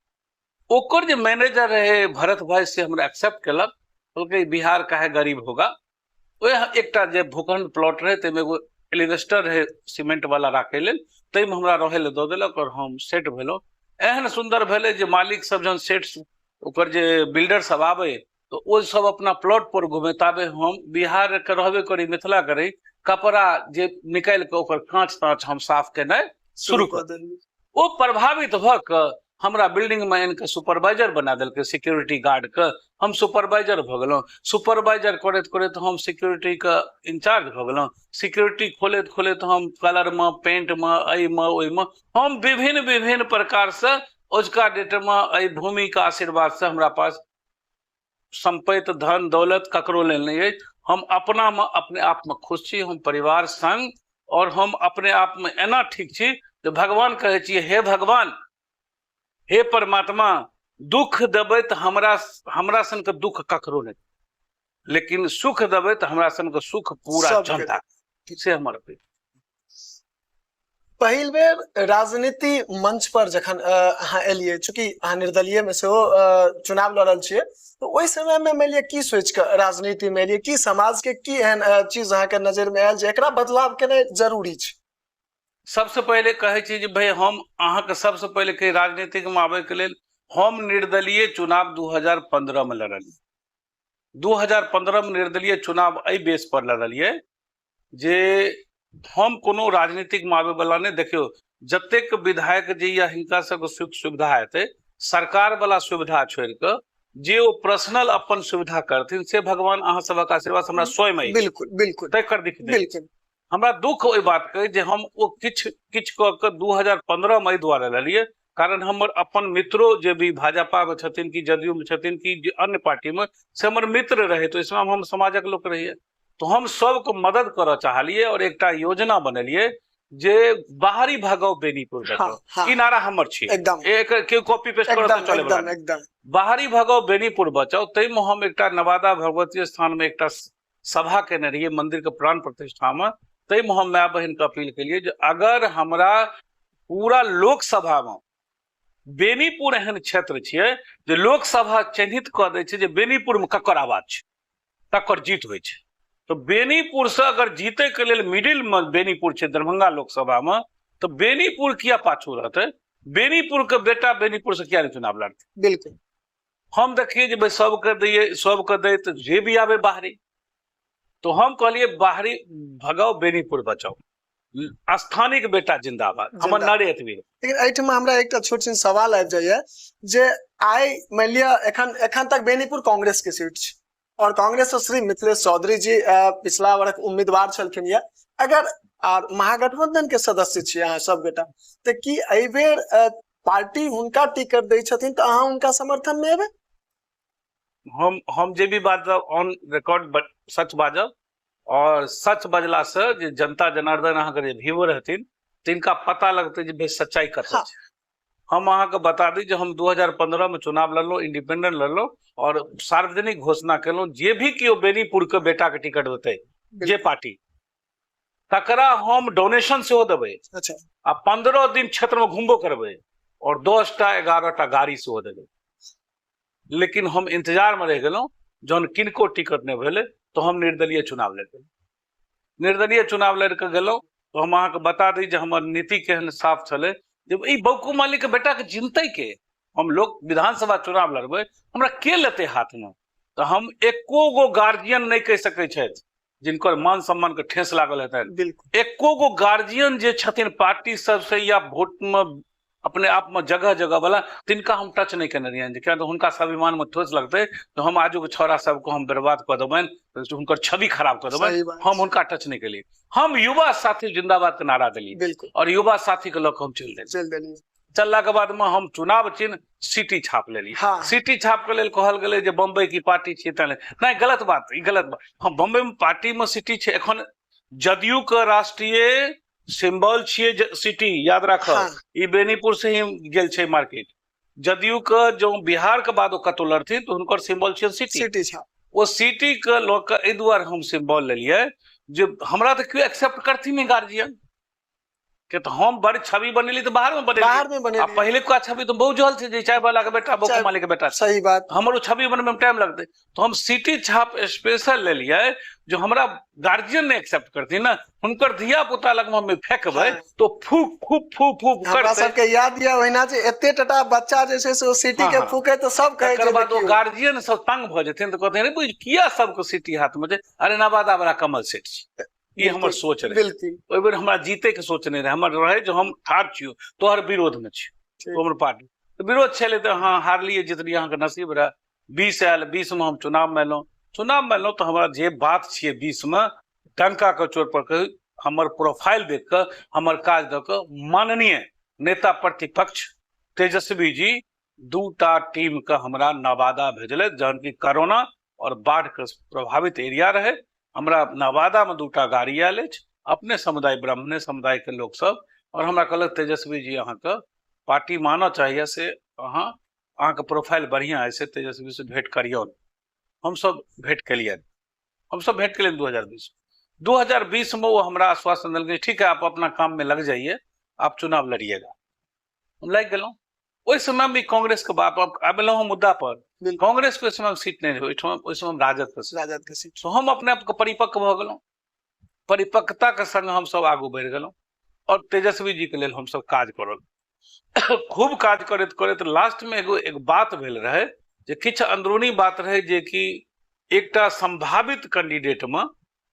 ओकर जे मैनेजर रहे भरत भाई, से हमरा एक्सेप्ट केलक, कहलकै बिहार काहे गरीब होगा। ओहि एकटा जे भूखंड प्लॉट रहे ताहिमे एगो एलिवेस्टर रहे सीमेंट वाला राखै लेल, ताहिमे हमरा रहै लए दऽ देलक और हम सेट भेलहुँ। एहन सुन्दर भेलै जे मालिक सब जहन सेट ओकर जे बिल्डर सब आबै तऽ ओ सब अपना प्लॉट पर घुमे, ताबे हम बिहार के रहबे करी मिथिला के रही, कपड़ा जे निकालि कऽ ओकर काँच ताँच हम साफ केनाइ शुरू कऽ देलियै। ओ प्रभावित भऽ कऽ हमरा बिल्डिंग मे आनि कऽ सुपरवाइजर बना देलकै, सिक्योरिटी गार्ड के हम सुपरवाइजर भऽ गेलहुँ। सुपरवाइजर करैत करैत हम सिक्योरिटी के इंचार्ज भऽ गेलहुँ। सिक्योरिटी खोलैत खोलैत हम कलर मे, पेंट मे, एहिमे ओहिमे हम विभिन्न विभिन्न प्रकार से अजुका डेट मे एहि भूमि के आशीर्वाद से हमरा पास संपत्ति धन दौलत ककरो लेल नहि अछि। हम अपना मे अपने आप मे खुश छी, हम परिवार संग, और हम अपने आप मे एना ठीक छी जे भगवान कहै छियै हे भगवान हे परमात्मा, दुख देबै तऽ हमरा सनके दुख ककरो नहि, लेकिन सुख देबै तऽ हमरा सनके सुख पूरा जनता, से हमर अपील। पहिल बेर राजनीति मंच पर जखन अहाँ एलियै, चूँकि अहाँ निर्दलीय में सेहो चुनाव लड़ल छियै, तऽ ओहि समय में मानि लिअ की सोचि कऽ राजनीति में एलियै, की समाज के की एहन चीज अहाँके नजर में आयल जे एकरा बदलाव केनाइ जरूरी छै? सबसे पहिले कहै छी जे भाई हम अहाँके सबसे पहिले के राजनीतिक में आबै के लेल हम निर्दलीय चुनाव 2015 में लड़लियै। 2015 में निर्दलीय चुनाव एहि बेस पर लड़लियै जे हम कोनो राजनीतिक में आबै वाला नहि। देखियौ जतेक विधायक जी या हिनका सबके सुख सुविधा हेतै, सरकार वाला सुविधा छोड़ि कऽ जे ओ पर्सनल अपन सुविधा करथिन से भगवान अहाँ सबक आशीर्वाद हमरा स्वयं अछि। बिल्कुल बिल्कुल तकर दिक्कत नहि। बिल्कुल हमरा दुख ओहि बात के जे हम ओ किछु किछु कऽ कऽ 2015 में एहि दुआरे लेलियै, कारण हमर अपन मित्रो जे भी भाजपा में छथिन कि जदयू में छथिन कि जे अन्य पार्टी में, से हमर मित्र रहे, तो इसमें हम समाजक लोक रहिए, तो हम सबके मदद करऽ चाहलियै और एकटा योजना बनेलियै जे बाहरी भगाओ बेनीपुर बचाओ। हाँ। ई नारा हमर छी, एकदम। एक केओ कॉपी पेस्ट करऽ एकदम, चले वाला एकदम, नहि। एकदम। बाहरी भगाओ बेनीपुर बचाओ, ताहिमे हम एकटा नवादा भगवती स्थान में एकटा सभा केने रहियै मंदिर के प्राण प्रतिष्ठा में, ताहिमे हम my बहिन के अपील केलियै जे अगर हमरा पूरा लोकसभा में बेनीपुर एहन क्षेत्र छियै जे लोकसभा चिन्हित कऽ दै छै जे बेनीपुर में ककर आवाज छै तकर जीत होइ छै, तऽ बेनीपुर से अगर जीते के लेल मिडिल में बेनीपुर छै दरभंगा लोकसभा में, तऽ बेनीपुर किया पाछू रहतै, बेनीपुर के बेटा बेनीपुर से किया नहि चुनाव लड़तै? बिल्कुल। हम देखिए जे भाई सबके दैये, सबके दै तऽ जे भी आबे बाहरी, तो हम कहलिए बाहरी भगाओ बेनीपुर बचाओ, स्थानिक बेटा जिंदाबाद, हमर जिंदाबाद। नारे एतबी। लेकिन एहिठाम हमरा एकटा छोट छिन सवाल आबि जाइए जे आइ मानि लिअ एखन तक बेनीपुर कांग्रेस के सीट छै और कांग्रेस से श्री मिथिलेश चौधरी जी पिछला वर्ष उम्मीदवार छलखिन ये, अगर आर महागठबंधन के सदस्य छियै अहाँ सब गोटा, तऽ की एहि बेर पार्टी हुनका टिकट दै छथिन तऽ अहाँ हुनका समर्थन में एबै? हम जे भी बात ऑन रिकॉर्ड सच बाजब, और सच बजला से जे जनता जनार्दन अहाँके जे व्यूअर रहथिन तिनका पता लगतै जे भाई सच्चाई कतऽ छै। हम अहाँके बता दी जे हम 2015 में चुनाव लड़लहुँ, इंडिपेंडेंट लड़लहुँ और सार्वजनिक घोषणा केलहुँ जे भी केओ बेनीपुर के बेटा के टिकट देतै जे पार्टी, तकरा हम डोनेशन सेहो देबै। आ 15 दिन क्षेत्र में घुमबो करबै और 10टा 11टा गाड़ी सेहो देबै। लेकिन हम इंतजार में रहि गेलहुँ, जहन किनको टिकट नहि भेलै तऽ हम निर्दलीय चुनाव लड़ि गेलहुँ। निर्दलीय चुनाव लड़ि कऽ गेलहुँ तऽ हम अहाँके बता दी जे हमर नीति केहन साफ छलै जे ई बौकू मालिक के बेटा के जिनतै के, हम लोग विधानसभा चुनाव लड़बै, हमरा के लेतै हाथमे? तऽ हम एको गो गार्जियन नहि कहि सकै छथि जिनकर मान सम्मान के ठेस लागल हेतनि। एको गो गार्जियन जे छथिन पार्टी सबसे या वोट में अपने आप में जगह जगह वाला, तिनका हम टच नहीं केने रहियनि, किया तऽ हुनका स्वाभिमान में ठोस लगतै तऽ हम आजुक छौड़ा सबके हम बर्बाद कऽ देबनि, हुनकर छवि खराब कऽ देबनि, हम हुनका टच नहीं केलियै। हम युवा साथी जिंदाबाद के नारा देलियै और युवा साथी के लऽ कऽ हम चलि देलियै। चलि देलियै। चलला के बाद में हम चुनाव चिन्ह सीटी छाप लेली। सीटी छाप के लेल कहल गेलै जे बम्बई की पार्टी छियै तैं नहि, गलत बात, ई गलत बात। हम बम्बई में पार्टी में सीटी छै, एखन जदयू के राष्ट्रीय सिंबल छियै सीटी, याद राखब। ई बेनीपुर से ही गेल छै मार्केट। जदयू के जो बिहार के बाद ओ कतौ लड़थिन तऽ हुनकर सिंबल छियै सीटी। सीटी छाप। ओ सीटी के लऽ कऽ एहि दुआरे हम सिंबल लेलियै जे हमरा तऽ केओ एक्सेप्ट करथिन नहि गार्जियन के, तऽ हम बड़ छवि बनेली तऽ बाहर में बनेली, बाहर में बनेली। आ पहिले का छवि तऽ बहुत जल छै जे चाय वाला के बेटा बौको मालिक के बेटा। सही बात। हमर ओ छवि बनबै में टाइम लगतै, तऽ हम सीटी छाप स्पेशल लेलियै जो हमरा गार्जियन नहि एक्सेप्ट करथिन ने, हुनकर धिया पुता लग हम फेंकबै तो फूक फूक फूक फूक हमरा सबके याद यऽ ओहिना जे एते टटा बच्चा जे छै से ओ सीटी के फूके तऽ सब कहै छै। बाद ओ गार्जियन सब तंग भऽ जेथिन तऽ कहथिन अरे बुझ किया सबके सीटी हाथ में छै, अरे नवादा वाला कमल सेठ छै। ई हमर सोच रहे। बिल्कुल। ओहि बेर हमरा जीते के सोच नहि रहे, हमर रहे जो हम ठाढ़ छियौ तोहर विरोध में छियौ, हमर पार्टी विरोध छलै तऽ हँ हारलियै जितलियै अहाँके नसीब रहे। 20 आयल, 20 में हम चुनाव में एलहुँ, चुनाव में एलहुँ तऽ हमरा जे बात छियै 20 में डंका के चोट पर कही, हमर प्रोफाइल देख कऽ हमर काज दऽ कऽ माननीय नेता प्रतिपक्ष तेजस्वी जी 2टा टीम के हमरा नवादा भेजलथि, जहन कि कोरोना और बाढ़ के प्रभावित एरिया रहे। हमरा नवादा में 2टा गाड़ी आयल अछि, अपने समुदाय ब्राह्मणे समुदाय के लोक सब, और हमरा कहलक तेजस्वी जी अहाँके पार्टी मानऽ चाहिए से अहाँके प्रोफाइल बढ़िया है से तेजस्वी से भेंट करियौ। हमसब भेंट केलियनि, हमसब भेंट केलियनि 2020। 2020 में वो हमरा आश्वासन देलकै ठीक है आप अपना काम में लग जाइए, आप चुनाव लड़िएगा। हम लागि गेलहुँ। ओहि समय में कांग्रेस के बाप आबि गेलहुँ हम मुद्दा पर, कांग्रेस के ओहि समय सीट नहि रहै, ओहिठाम ओहि समय राजद के सीट। राजद के सीट। तो हम अपने आप के परिपक्व भऽ गेलहुँ, परिपक्वता के संग हमसब आगू बढ़ि गेलहुँ और तेजस्वी जी के लेल हमसब काज करल, खूब काज करैत करैत लास्ट में एगो एक बात भेल रहे जे किछु अंदरूनी बात रहे जे कि एकटा संभावित कैंडिडेट में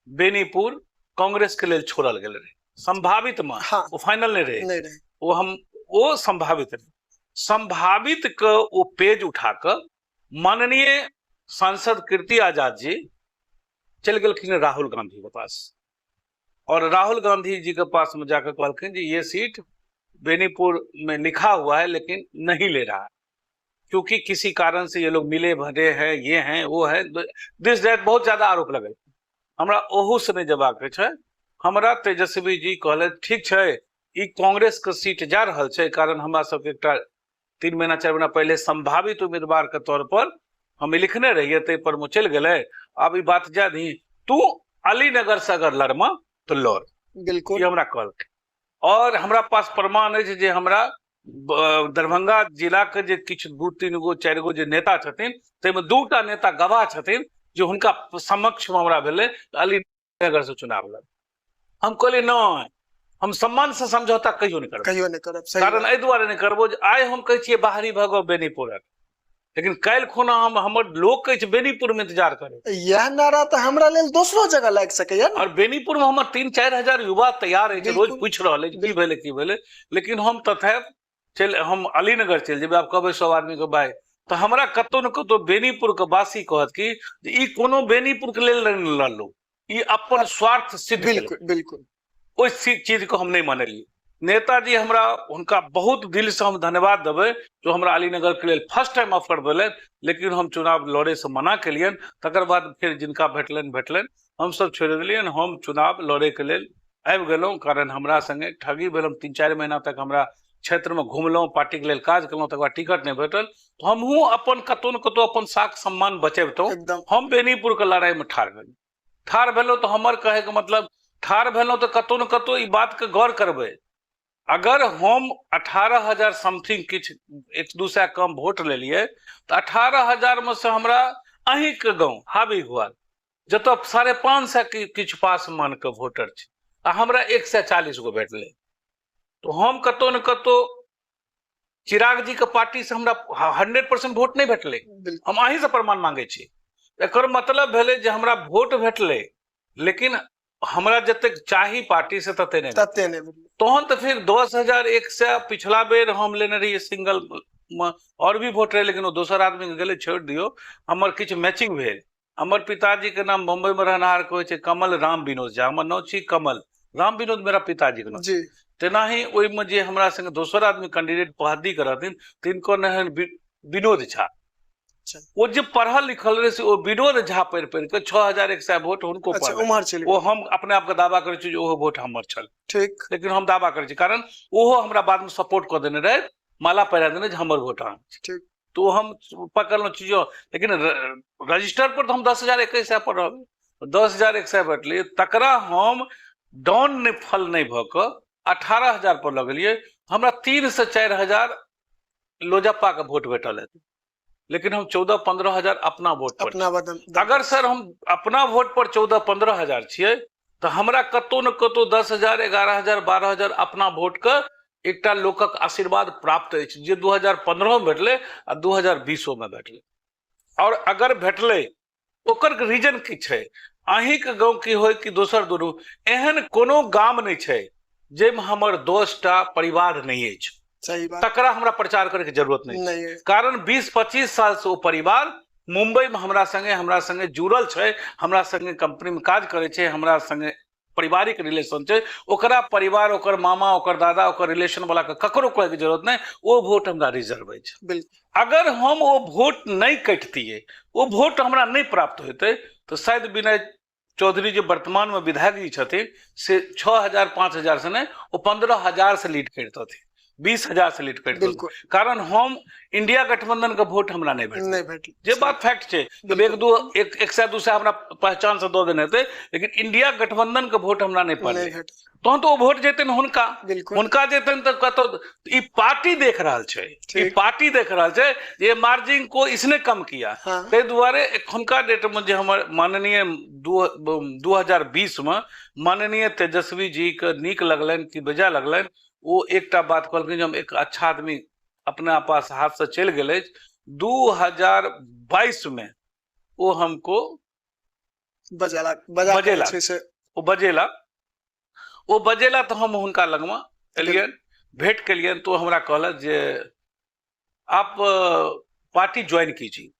बेनीपुर कांग्रेस के लेल छोड़ल गेल रहे, संभावित में। ओ फाइनल नहीं रहे, नहीं रहे। ओ हम ओ संभावित रहे। संभावित के ओ पेज उठा कऽ माननीय सांसद कीर्ति आजाद जी चलि गेलखिन राहुल गांधी के पास, और राहुल गांधी जी के पास में जाकर कहलखिन जी ये सीट बेनीपुर में लिखा हुआ है लेकिन नहीं ले रहा है, क्योंकि किसी कारण से ये लोग मिले भरे हैं, ये हैं वो है, this that, बहुत ज्यादा आरोप लगे। हमरा ओहू से नहीं जवाब के छै। हमरा तेजस्वी जी कहले ठीक छै ई कांग्रेस के सीट जा रहल छै, कारण हमरा सबके एकटा 3 महीना 4 महीना पहले संभावित उम्मीदवार के तौर पर हम लिखने रहिए, ताहि पर में चलि गेलै। आब ई बात जा दी, तू अलीनगर से अगर लड़मा तो लड़। बिल्कुल। ई हमरा कहलकै। और हमरा पास प्रमाण अछि जे हमरा दरभंगा जिला के जे किछु 2-3 गो 4 गो जे नेता छथिन ताहिमे 2टा नेता गवाह छथिन जे हुनका समक्ष में हमरा भेलै अलीनगर से चुनाव लड़। हम कहलियै नहि, हम सम्मान से समझौता कहियो नहि करब, कहियो नहि करब। सही कारण बात। एहि दुआरे नहि करबो जे आइ हम कहै छियै बाहरी भगव बेनीपुरक, लेकिन काल्हि खुना हम हमर लोक कहै छै बेनीपुर में इंतजार करे। इएह नारा तऽ हमरा लेल दोसरो जगह लागि सकैया ने। और बेनीपुर में हमर 3-4 हजार युवा तैयार अछि, रोज बिल्कुल। पूछि रहल अछि की भेलै की भेलै, लेकिन हम तथापि चलि हम अलीनगर चलि जेबै। आब कहबै सब आदमी के भाई, तऽ हमरा कतौ ने कतौ बेनीपुर के वासी कहत कि जे ई कोनो बेनीपुर के लेल नहि लड़लहुँ, ई अपन स्वार्थ सिद्ध केलक। बिल्कुल, बिल्कुल। ओहि चीज को हम नहीं मानलियै। नेताजी हमरा हुनका बहुत दिल से हम धन्यवाद देबै जो हमरा अलीनगर के लेल फर्स्ट टाइम ऑफर देलनि, लेकिन हम चुनाव लड़े से मना केलियनि। तकर बाद फेर जिनका भेटलनि भेटलनि, हमसब छोड़ि देलियनि। हम चुनाव लड़े के लेल आबि गेलहुँ, कारण हमरा संगे ठगी भेल। हम 3-4 महीना तक हमरा क्षेत्र में घुमलहुँ, पार्टी के लेल काज केलहुँ, तकर बाद टिकट नहि भेटल। हमहूँ अपन कतौ ने कतौ अपन साख सम्मान बचेबतहुँ। एकदम। हम बेनीपुर के लड़ाई में ठाढ़ भेलहुँ। ठाढ़ भेलहुँ तऽ हमर कहैके मतलब ठाढ़ भेलहुँ तऽ कतौ ने कतौ ई बातके गौर करबै। अगर हम 18,000 समथिंग किछु 1-2 सए कम वोट लेलियै तऽ 18,000 में से हमरा अहीँके गाँव हाबी हुआ जतऽ 550 किछु पास मानके वोटर छै आ हमरा 140 गो भेटलै, तऽ हम कतौ ने कतौ चिराग जी के पार्टी से हमरा 100% वोट नहीं भेटलै। बिल्कुल। हम अहीं से प्रमाण मांगे छी। एकर मतलब भेलै जे हमरा वोट भेटलै लेकिन हमरा जतेक चाही पार्टी से तते नहीं भेटलै। तते नहीं भेटलै। तहन तऽ फिर 10,100 पिछला बेर हम लेने रहियै सिंगल में, और भी वोट रहे लेकिन ओ दोसर आदमी के गेलै, छोड़ि दियौ। हमर किछु मैचिंग भेल। हमर पिताजी के नाम बम्बई में रहनहार कहै छै कमल राम विनोद झा, हमर नाम छी कमल राम विनोद, मेरा पिताजी के नाम। जी। तेनाही ओहिमे जे हमरा संगे दोसर आदमी कैंडिडेट पहद्दीके रहथिन तिनको रहनि विनोद झा। ओ जे पढ़ल लिखल रहे से ओ विनोद झा पढ़ि पढ़ि कऽ 6100 वोट हुनको पड़ल। ओ हम अपने आपके दावा करै छी जे ओहो वोट हमर छल, ठीक, लेकिन हम दावा करै छी कारण ओहो हमरा बादमे सपोर्ट कऽ देने रहै, माला पहिरा देने जे हमर वोट अहाँ, ठीक, तो हम पकड़लहुँ चीजो। लेकिन रजिस्टर पर तऽ हम 10,021 पर रहबै, 10,100 भेटलियै, तकरा हम डाउन नहि फल नहि भऽ कऽ 18,000 पर लगलियै। हमरा 3 से 4 हजार लोजप्पाके वोट भेटल हेतै, लेकिन हम 14-15 हजार अपना वोट पर अपना बदन। अगर सर हम अपना वोट पर 14-15 हजार छियै तऽ हमरा कतौ ने कतौ 10,000 11,000 12,000 अपना वोटके एकटा लोकक आशीर्वाद प्राप्त अछि, जे 2015 मे भेटलै आ 2020 मे भेटलै। और अगर भेटलै ओकर रीजन की छै? अहीँके गाँव की होय कि दोसर दुनू, एहन कोनो गाम नहि छै जाहिमे हमर 10टा परिवार नहि अछि। सही बात। तकरा हमरा प्रचार करैके जरूरत नहि, कारण 20-25 साल से ओ परिवार मुंबई में हमरा संगे जुड़ल छै, हमरा संगे कंपनी में काज करै छै, हमरा संगे पारिवारिक रिलेशन छै। ओकरा परिवार, ओकर मामा, ओकर दादा, ओकर रिलेशन वाला के ककरो कहैके जरूरत नहि, ओ वोट हमरा रिजर्व अछि। बिल्कुल। अगर हम ओ वोट नहि कटतियै, ओ वोट हमरा नहि प्राप्त होइतै, तऽ शायद विनय चौधरी जे वर्तमान में विधायक जी छथिन से 6,000 5,000 से नहि, ओ 15,000 से लीड करितथिन, 20,000 से लीड करितथिन। कारण हम इंडिया गठबंधन के वोट हमरा नहि भेटल, नहि भेटल, जे बात फैक्ट छै। तऽ एक सए 2 सए हमरा पहचान से दऽ देने हेतै, लेकिन इंडिया गठबंधन के वोट हमरा नहि पड़लै, तहन तऽ ओ वोट जेतनि हुनका, हुनका जेतनि तऽ कतौ ई पार्टी देख रहल छै, ई पार्टी देख रहल छै जे मार्जिन को इसने कम किया। ताहि दुआरे एखुनका डेटमे जे हमर माननीय 2020 मे माननीय तेजस्वी जी के नीक लगलनि कि बेजा लगलनि, ओ एकटा बात कहलखिन जे हम एक अच्छा आदमी अपना पास हाथ से चलि गेल अछि। 2022 में ओ हमको बजेला, ओ बजेला, ओ बजेला तऽ हम हुनका लगमे एलियनि, भेंट केलियनि, तो हमरा कहलक जे आप पार्टी ज्वाइन कीजिए।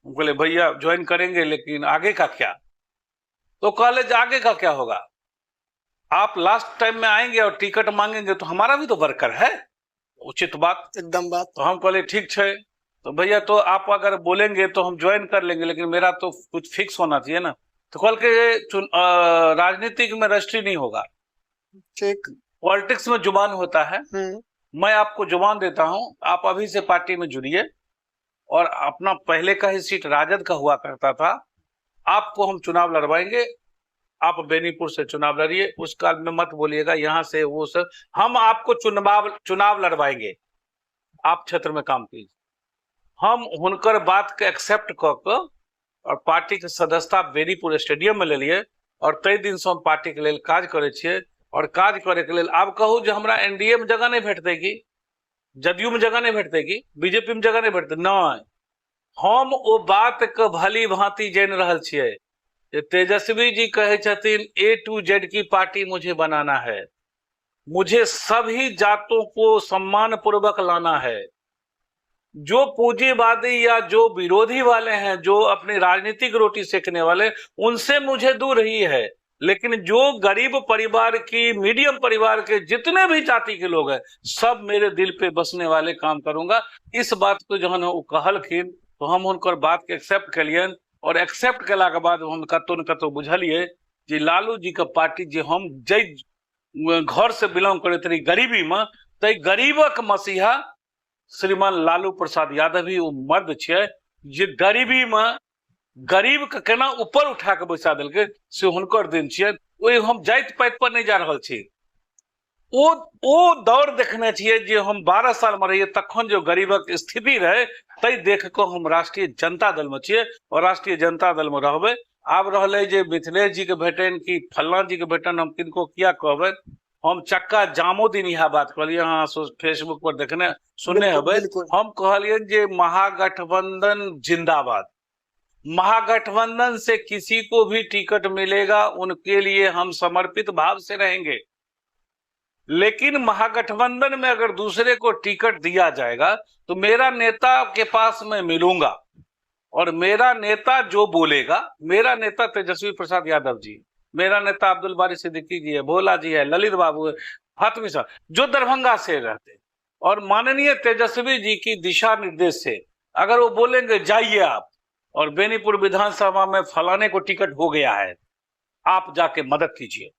हम कहले भैया ज्वाइन करेंगे लेकिन आगे का क्या? तो कहले जे आगे का क्या होगा, आप लास्ट टाइम में आएंगे और टिकट मांगेंगे तो हमारा भी तो वर्कर है। उचित बात, एकदम बात। तो हम कहले ठीक है, तो भैया तो आप अगर बोलेंगे तो हम ज्वाइन कर लेंगे, लेकिन मेरा तो कुछ फिक्स होना चाहिए ना। तो कल के राजनीतिक में रजिस्ट्री नहीं होगा, ठीक, पॉलिटिक्स में जुबान होता है, मैं आपको जुबान देता हूं, आप अभी से पार्टी में जुड़िए और अपना पहले का ही सीट राजद का हुआ करता था, आपको हम चुनाव लड़वाएंगे, आप बेनीपुर से चुनाव लड़िए, उस काल में मत बोलिएगा यहाँ से वो सब, हम आपको चुनाव लड़वाएंगे, आप क्षेत्र में काम कीजिए। हम हुनकर बात के एक्सेप्ट कऽ कऽ और पार्टी के सदस्यता बेनीपुर स्टेडियम में लेलिए और तै दिन से हम पार्टी के लेल काज करै छियै। और काज करे के लेल आब कहू जे हमरा एनडीए में जगह नहीं भेटतै की, जदयू में जगह नहीं भेटतै की, बीजेपी में जगह नहीं भेटतै? नहीं, हम ओ बात के भली भांति जानि रहल छियै जे तेजस्वी जी कहै छथिन ए टू जेड की पार्टी मुझे बनाना है, मुझे सभी जातों को सम्मान पूर्वक लाना है, जो पूंजीवादी या जो विरोधी वाले हैं, जो अपनी राजनीतिक रोटी सेकने वाले, उनसे मुझे दूर ही है, लेकिन जो गरीब परिवार की, मीडियम परिवार के जितने भी जाति के लोग हैं, सब मेरे दिल पे बसने वाले काम करूंगा। इस बात को जहन वो कहलखिन तो हम हुनकर बात के एक्सेप्ट कलियन और एक्सेप्ट केला के बाद हम कतौ न कतौ बुझलिए जे लालू जी के पार्टी जे हम जै घर से बिलोंग करैत रही गरीबी में, तै गरीबक मसीहा श्रीमान लालू प्रसाद यादव ही ओ मर्द छियै जे गरीबी में गरीब के केना ऊपर उठा के बैसा देलकै से हुनकर दिन छियै। ओहि हम जाति पाति पर नहि जा रहल छी, ओ दौर देखने छियै जे हम 12 साल में रहियै तखन जो गरीबक स्थिति रहे तै देख कऽ हम राष्ट्रीय जनता दल में छियै और राष्ट्रीय जनता दल में रहबै। आब रहलै जे मिथिलेश जी के भेटनि कि फल्लाँ जी के भेटनि, हम किनको किया कहबै, हम चक्का जामो दिन इएह बात कहलियै, अहाँ फेसबुक पर देखने सुनने हेबै, हम कहलियनि जे महागठबंधन जिंदाबाद, महागठबंधन से किसी को भी टिकट मिलेगा उनके लिए हम समर्पित भाव से रहेंगे, लेकिन महागठबंधन में अगर दूसरे को टिकट दिया जाएगा तो मेरा नेता के पास मैं मिलूंगा और मेरा नेता जो बोलेगा, मेरा नेता तेजस्वी प्रसाद यादव जी, मेरा नेता अब्दुल बारी सिद्दीकी जी है, भोला जी है, ललित बाबू है, फातमी साहब जो दरभंगा से रहते, और माननीय तेजस्वी जी की दिशा निर्देश से अगर वो बोलेंगे जाइए आप और बेनीपुर विधानसभा में फलाने को टिकट हो गया है, आप जाके मदद कीजिए।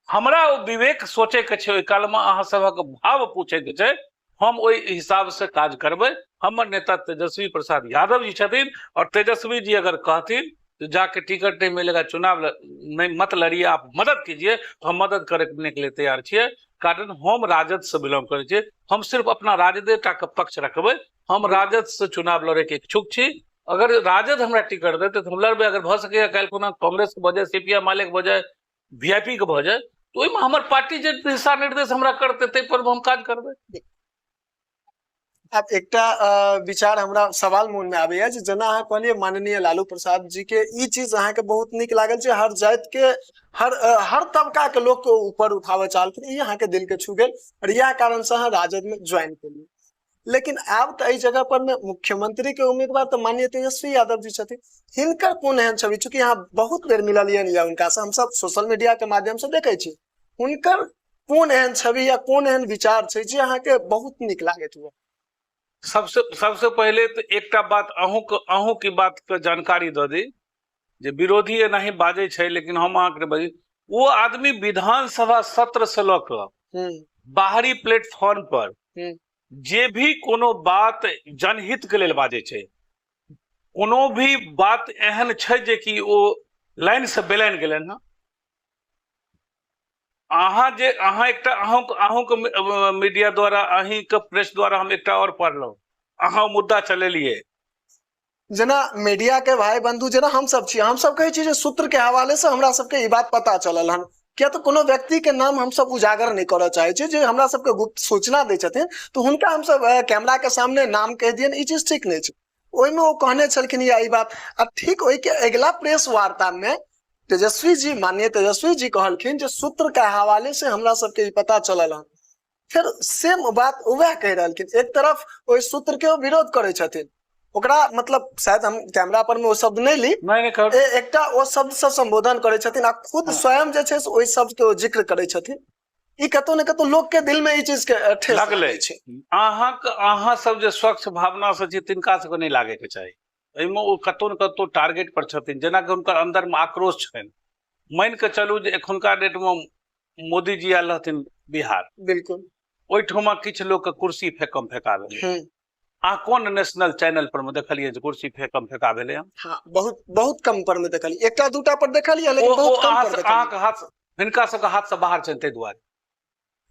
हमरा ओ विवेक सोचे के छै, ओहि काल में अहाँ सभक भाव पूछे के छै, हम ओहि हिसाब से काज करबै। हमर नेता तेजस्वी प्रसाद यादव जी छथिन, और तेजस्वी जी अगर कहथिन तो जाके टिकट नहीं मिलेगा, चुनाव नहीं मत लड़िए, आप मदद कीजिए, तो हम मदद करने के लिए तैयार छियै। कारण हम राजद से बिलोंग करै छियै, हम सिर्फ अपना राजदे टा के पक्ष रखबै। हम राजद से चुनाव लड़े के इच्छुक छी। अगर राजद हमरा टिकट देतै तऽ हम लड़बै। अगर भऽ सकैए काल्हि कोनो कांग्रेस के भऽ जाय, सीपीआई माले के भऽ जाय, वीआईपी के भऽ जाय, तऽ ओहिमे हमर पार्टी जे दिशा निर्देश हमरा करतै ताहि पर हम काज करबै। आब एकटा विचार हमरा सवाल मोन में आबैया जे जेना अहाँ कहलियै माननीय लालू प्रसाद जी के ई चीज अहाँके बहुत नीक लागल जे हर जाति के हर तबका के लोक के ऊपर उठाबऽ चाहलखिन, ई अहाँके दिल के छू गेल और इएह कारण से अहाँ राजद में ज्वाइन केलियै। लेकिन आब तऽ एहि जगह पर में मुख्यमंत्री के उम्मीदवार तऽ माननीय तेजस्वी यादव जी छथिन, हिनकर कोन एहन छवि, चूंकि अहाँ बहुत बेर मिललियनि या हुनका से हमसब सोशल मीडिया के माध्यम से देखै छी, हुनकर कोन एहन छवि या कोन एहन विचार छै जे अहाँके बहुत नीक लागैत हुए? सबसे सबसे पहिले तऽ एकटा बात अहूँके बात के जानकारी दऽ दी जे विरोधी एनाही बाजै छै, लेकिन हम अहाँके बजी ओ आदमी विधानसभा सत्र से लऽ कऽ बाहरी प्लेटफॉर्म पर जे भी कोनो बात जनहित के लेल बाजै छै, कोनो भी बात एहन छै जे कि ओ लाइन से बेलाइन गेलनि हँ। अहाँ जे अहाँ एकटा अहूँके मीडिया द्वारा, अहीँके प्रेस द्वारा हम एकटा आओर पढ़लहुँ, अहाँ मुद्दा चलेलियै। जेना मीडिया के भाई बंधु जेना हम सब छी, हम सब कहै छी जे सूत्र के हवाले से हमरा सबके ई बात पता चलल हन, किया तऽ कोनो व्यक्ति के नाम हम सब उजागर नहि करऽ चाहै छी, जे हमरा सबके गुप्त सूचना दै छथिन तऽ हुनका हम सब कैमरा के सामने नाम कहि दियनि, ई चीज ठीक नहि छै। ओहिमे ओ कहने छलखिन या ई बात, आ ठीक ओहिके अगिला प्रेस वार्ता में तेजस्वी जी, माननीय तेजस्वी जी कहलखिन जे सूत्र के हवाले से हमरा सबके ई पता चलल हन। फेर सेम बात वएह कहि रहलखिन, एक तरफ ओहि सूत्र के ओ विरोध करै छथिन, ओकरा मतलब शायद हम कैमरा पर में ओ शब्द नहि ली, एकटा ओ शब्द से संबोधन करै छथिन आ खुद स्वयं जे छै से ओहि शब्द के ओ जिक्र करै छथिन। ई कतौ ने कतौ लोक के दिल में ई चीज के ठेस लगलै छै। अहाँ सब जे स्वच्छ भावना से छी तिनका सबके नहि लागे के चाही, एहिमे ओ कतौ ने कतौ टारगेट पर छथिन, जेनाकि हुनकर अंदर में आक्रोश छनि। मानि के चलू जे एखुनका डेट में मोदी जी आयल रहथिन बिहार, बिल्कुल, ओहिठुमा किछु लोक के कुर्सी फेकम फेका भेलै। अहाँ कोन नेशनल चैनल पर में देखलियै जे कुर्सी फेकम फेका भेलै? हाँ, बहुत बहुत कम पर में देखलियै, एकटा दूटा पर देखलियै, लेकिन बहुत कम पर देखलियै। अहाँके हाथ, हिनका सबके हाथ से बाहर छनि ताहि दुआरे।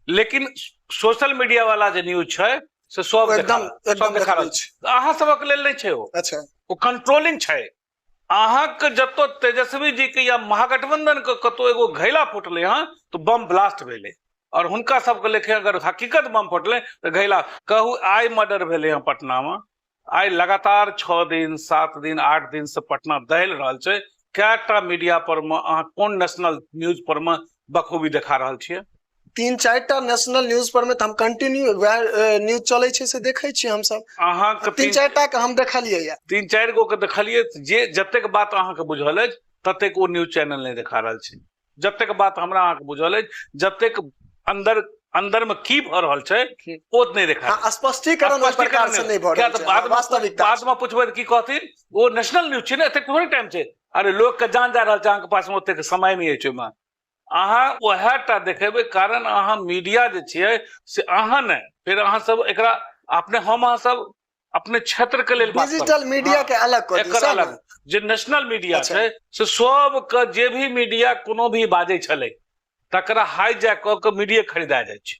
लेकिन सोशल मीडिया वाला जे न्यूज छै से सब एकदम एकदम देखा रहल छै, अहाँ सबक लेल नहि छै ओ। अच्छा, ओ कंट्रोलिंग छै। अहाँके जतो तेजस्वी जी के या महागठबंधन के कतौ एगो घैला फुटलै हँ तऽ बम ब्लास्ट भेलै, और हुनका सबके लेखे अगर हकीकत बम फुटलै तऽ घैला कहू। आइ मर्डर भेलै हँ पटना में, आइ लगातार 6 दिन 7 दिन 8 दिन से पटना दहल रहल छै। कएटा मीडिया पर में अहाँ कोन नेशनल न्यूज पर में बखूबी देखा रहल छियै? 3-4 टा नेशनल न्यूज पर में तऽ हम कंटिन्यू वएह न्यूज चलै छै से देखै छियै हमसब। अहाँके 3-4 टा के हम देखलियै या 3-4 गो के देखलियै, जे जतेक बात अहाँके बुझल अछि ततेक ओ न्यूज चैनल नहि देखा रहल छै। जतेक बात हमरा अहाँके बुझल अछि, जतेक अंदर अंदर में की भऽ रहल छै ओ नहि देखा। हाँ, स्पष्टीकरण ओहि प्रकार से नहि भऽ रहल छै। वास्तविकता बाद में पुछबै की कहथिन, ओ नेशनल न्यूज छै ने, एतेक थोड़े टाइम छै। अरे लोक के जान जा रहल छै, अहाँके पास में ओतेक समय नहि अछि। ओहिमे अहाँ वएह टा देखेबै, कारण अहाँ मीडिया जे छियै से अहाँ नहि, फेर अहाँ सब एकरा अपने हम अहाँ सब अपने क्षेत्र के लेल डिजिटल मीडिया के अलग कर एकर अलग जे नेशनल मीडिया छै से सब के जे भी मीडिया कोनो भी बाजै छलै तकरा हाईजैक कऽ के मीडिया खरीदा जाइ छै।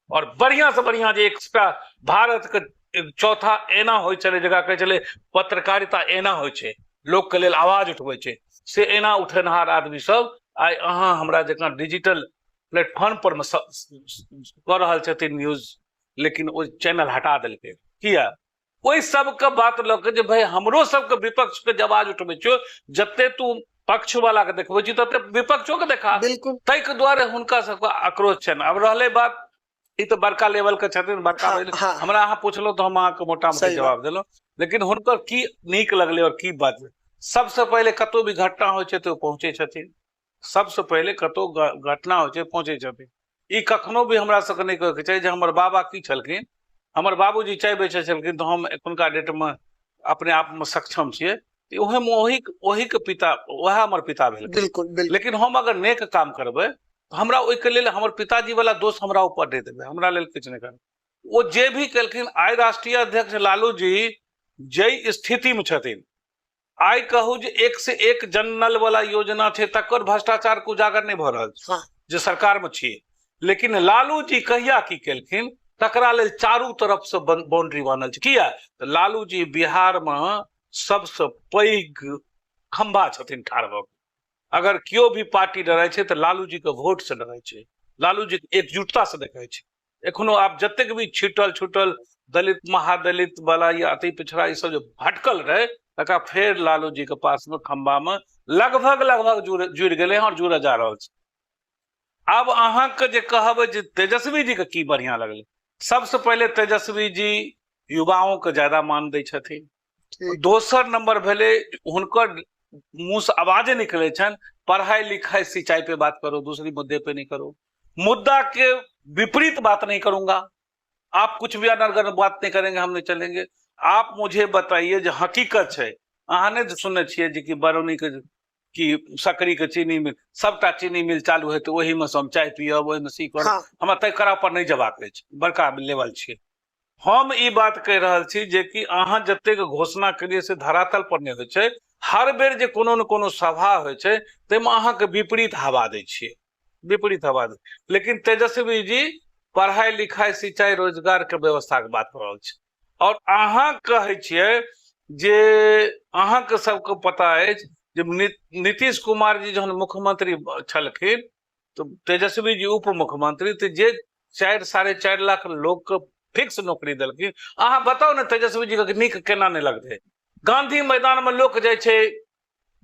और बढ़िया से बढ़िया जे एक्स्ट्रा भारत के चौथा एना होइ छलै, जकरा कहै छलै पत्रकारिता एना होइ छै, लोक के लेल आवाज उठबै छै, से एना उठेनहार आदमी सब आइ अहाँ हमरा जकाँ डिजिटल प्लेटफॉर्म पर मे कऽ रहल छथिन न्यूज, लेकिन ओ चैनल हटा देलकै। किया? ओहि सबके बात लऽ के जे भाई हमरो सबके विपक्ष के आवाज उठबै छियौ, जते तू पक्ष वाला के देखबै छी तते विपक्षो के देखा। बिल्कुल, ताहिके दुआरे हुनका सबके आक्रोश छनि। आब रहलै बात, ई तऽ बड़का लेवल के छथिन, बड़का। हाँ, हमरा अहाँ पुछलहुँ तऽ हम अहाँके मोटा मोटी जवाब देलहुँ, लेकिन हुनकर की नीक लगलै और की बात। सबसे पहिले कतौ भी घटना होइ छै तऽ ओ पहुँचै छथिन, सबसे पहिले कतौ घटना होइ छै पहुँचै छथिन। ई कखनो भी हमरा सबके नहि कहैके चाही जे हमर बाबा की छलखिन। हमर बाबूजी चाय बेचै छलखिन तऽ हम एखुनका डेटमे अपने आपमे सक्षम छियै, ओहिमे ओहिके पिता, वएह हमर पिता भेल। बिल्कुल बिल्कुल। लेकिन हम अगर नेक काम करबै तऽ हमरा ओहिके लेल हमर पिताजी वाला दोष हमरा ऊपर नहि देबै, हमरा लेल किछु नहि करबै। ओ जे भी केलखिन, आइ राष्ट्रीय अध्यक्ष लालू जी जाहि स्थितिमे छथिन, आइ कहू जे एक से एक जननल वाला योजना छै तकर भ्रष्टाचार के उजागर नहि भऽ रहल छै। हाँ। जे सरकार में छियै, लेकिन लालू जी कहिया की केलखिन तकरा लेल चारू तरफ से बाउंड्री बान्हल छै। किया तऽ लालू जी बिहार में सबसे पैघ खंभा छथिन ठाढ़ भऽ। अगर केओ भी पार्टी डरै छै तऽ लालू जी के वोट से डरै छै, लालू जी के एकजुटता से देखै छै। एखनो आब जतेक भी छिटल छुटल दलित महादलित वाला या अति पिछड़ा ई सब जे भटकल रहे, तकरा फेर लालू जी के पास में खंभा में लगभग लगभग जुड़ि गेलै हँ और जुड़ऽ जा रहल छै। आब अहाँके जे कहबै जे तेजस्वी जी के की बढ़िया लगलै, सबसे पहिले तेजस्वी जी युवाओं के ज्यादा मान दै छथिन। दोसर नंबर भेलै हुनकर मुंह से आवाजे निकलै छनि, पढ़ाई लिखाई सिंचाई पे बात करो, दूसरी मुद्दे पे नहीं करो, मुद्दा के विपरीत बात नहीं करूंगा, आप कुछ भी अनर्गल बात नहीं करेंगे, हम नहीं चलेंगे। आप मुझे बताइए जे हकीकत छै, अहाँ नहि सुनने छियै जे कि बरौनी के कि सकरी के चीनी मिल, सबटा चीनी मिल चालू हेतै, ओहिमे से हम चाय पियब, ओहिमे सी करब। हाँ। हमरा तकरा पर नहि जेबाक अछि, बड़का लेवल छियै। हम ई बात कहि रहल छी जे कि अहाँ जतेक घोषणा करियै से धरातल पर नहि होइ छै। हर बेर जे कोनो ने कोनो सभा होइ छै ताहिमे अहाँके विपरीत हवा दै छियै, विपरीत हवा दै। लेकिन तेजस्वी जी पढ़ाई लिखाई सिंचाई रोजगार के व्यवस्था के बात कऽ रहल छै। और अहाँ कहै छियै जे अहाँके सबके पता अछि जे नीतीश कुमार जी जहन मुख्यमंत्री छलखिन तऽ तेजस्वी जी उप मुख्यमंत्री, तऽ जे 4-4.5 लाख लोक के फिक्स नौकरी देलखिन। अहाँ बताउ ने तेजस्वी जी के नीक केना नहि लगतै? गांधी मैदान में लोक जाइ छै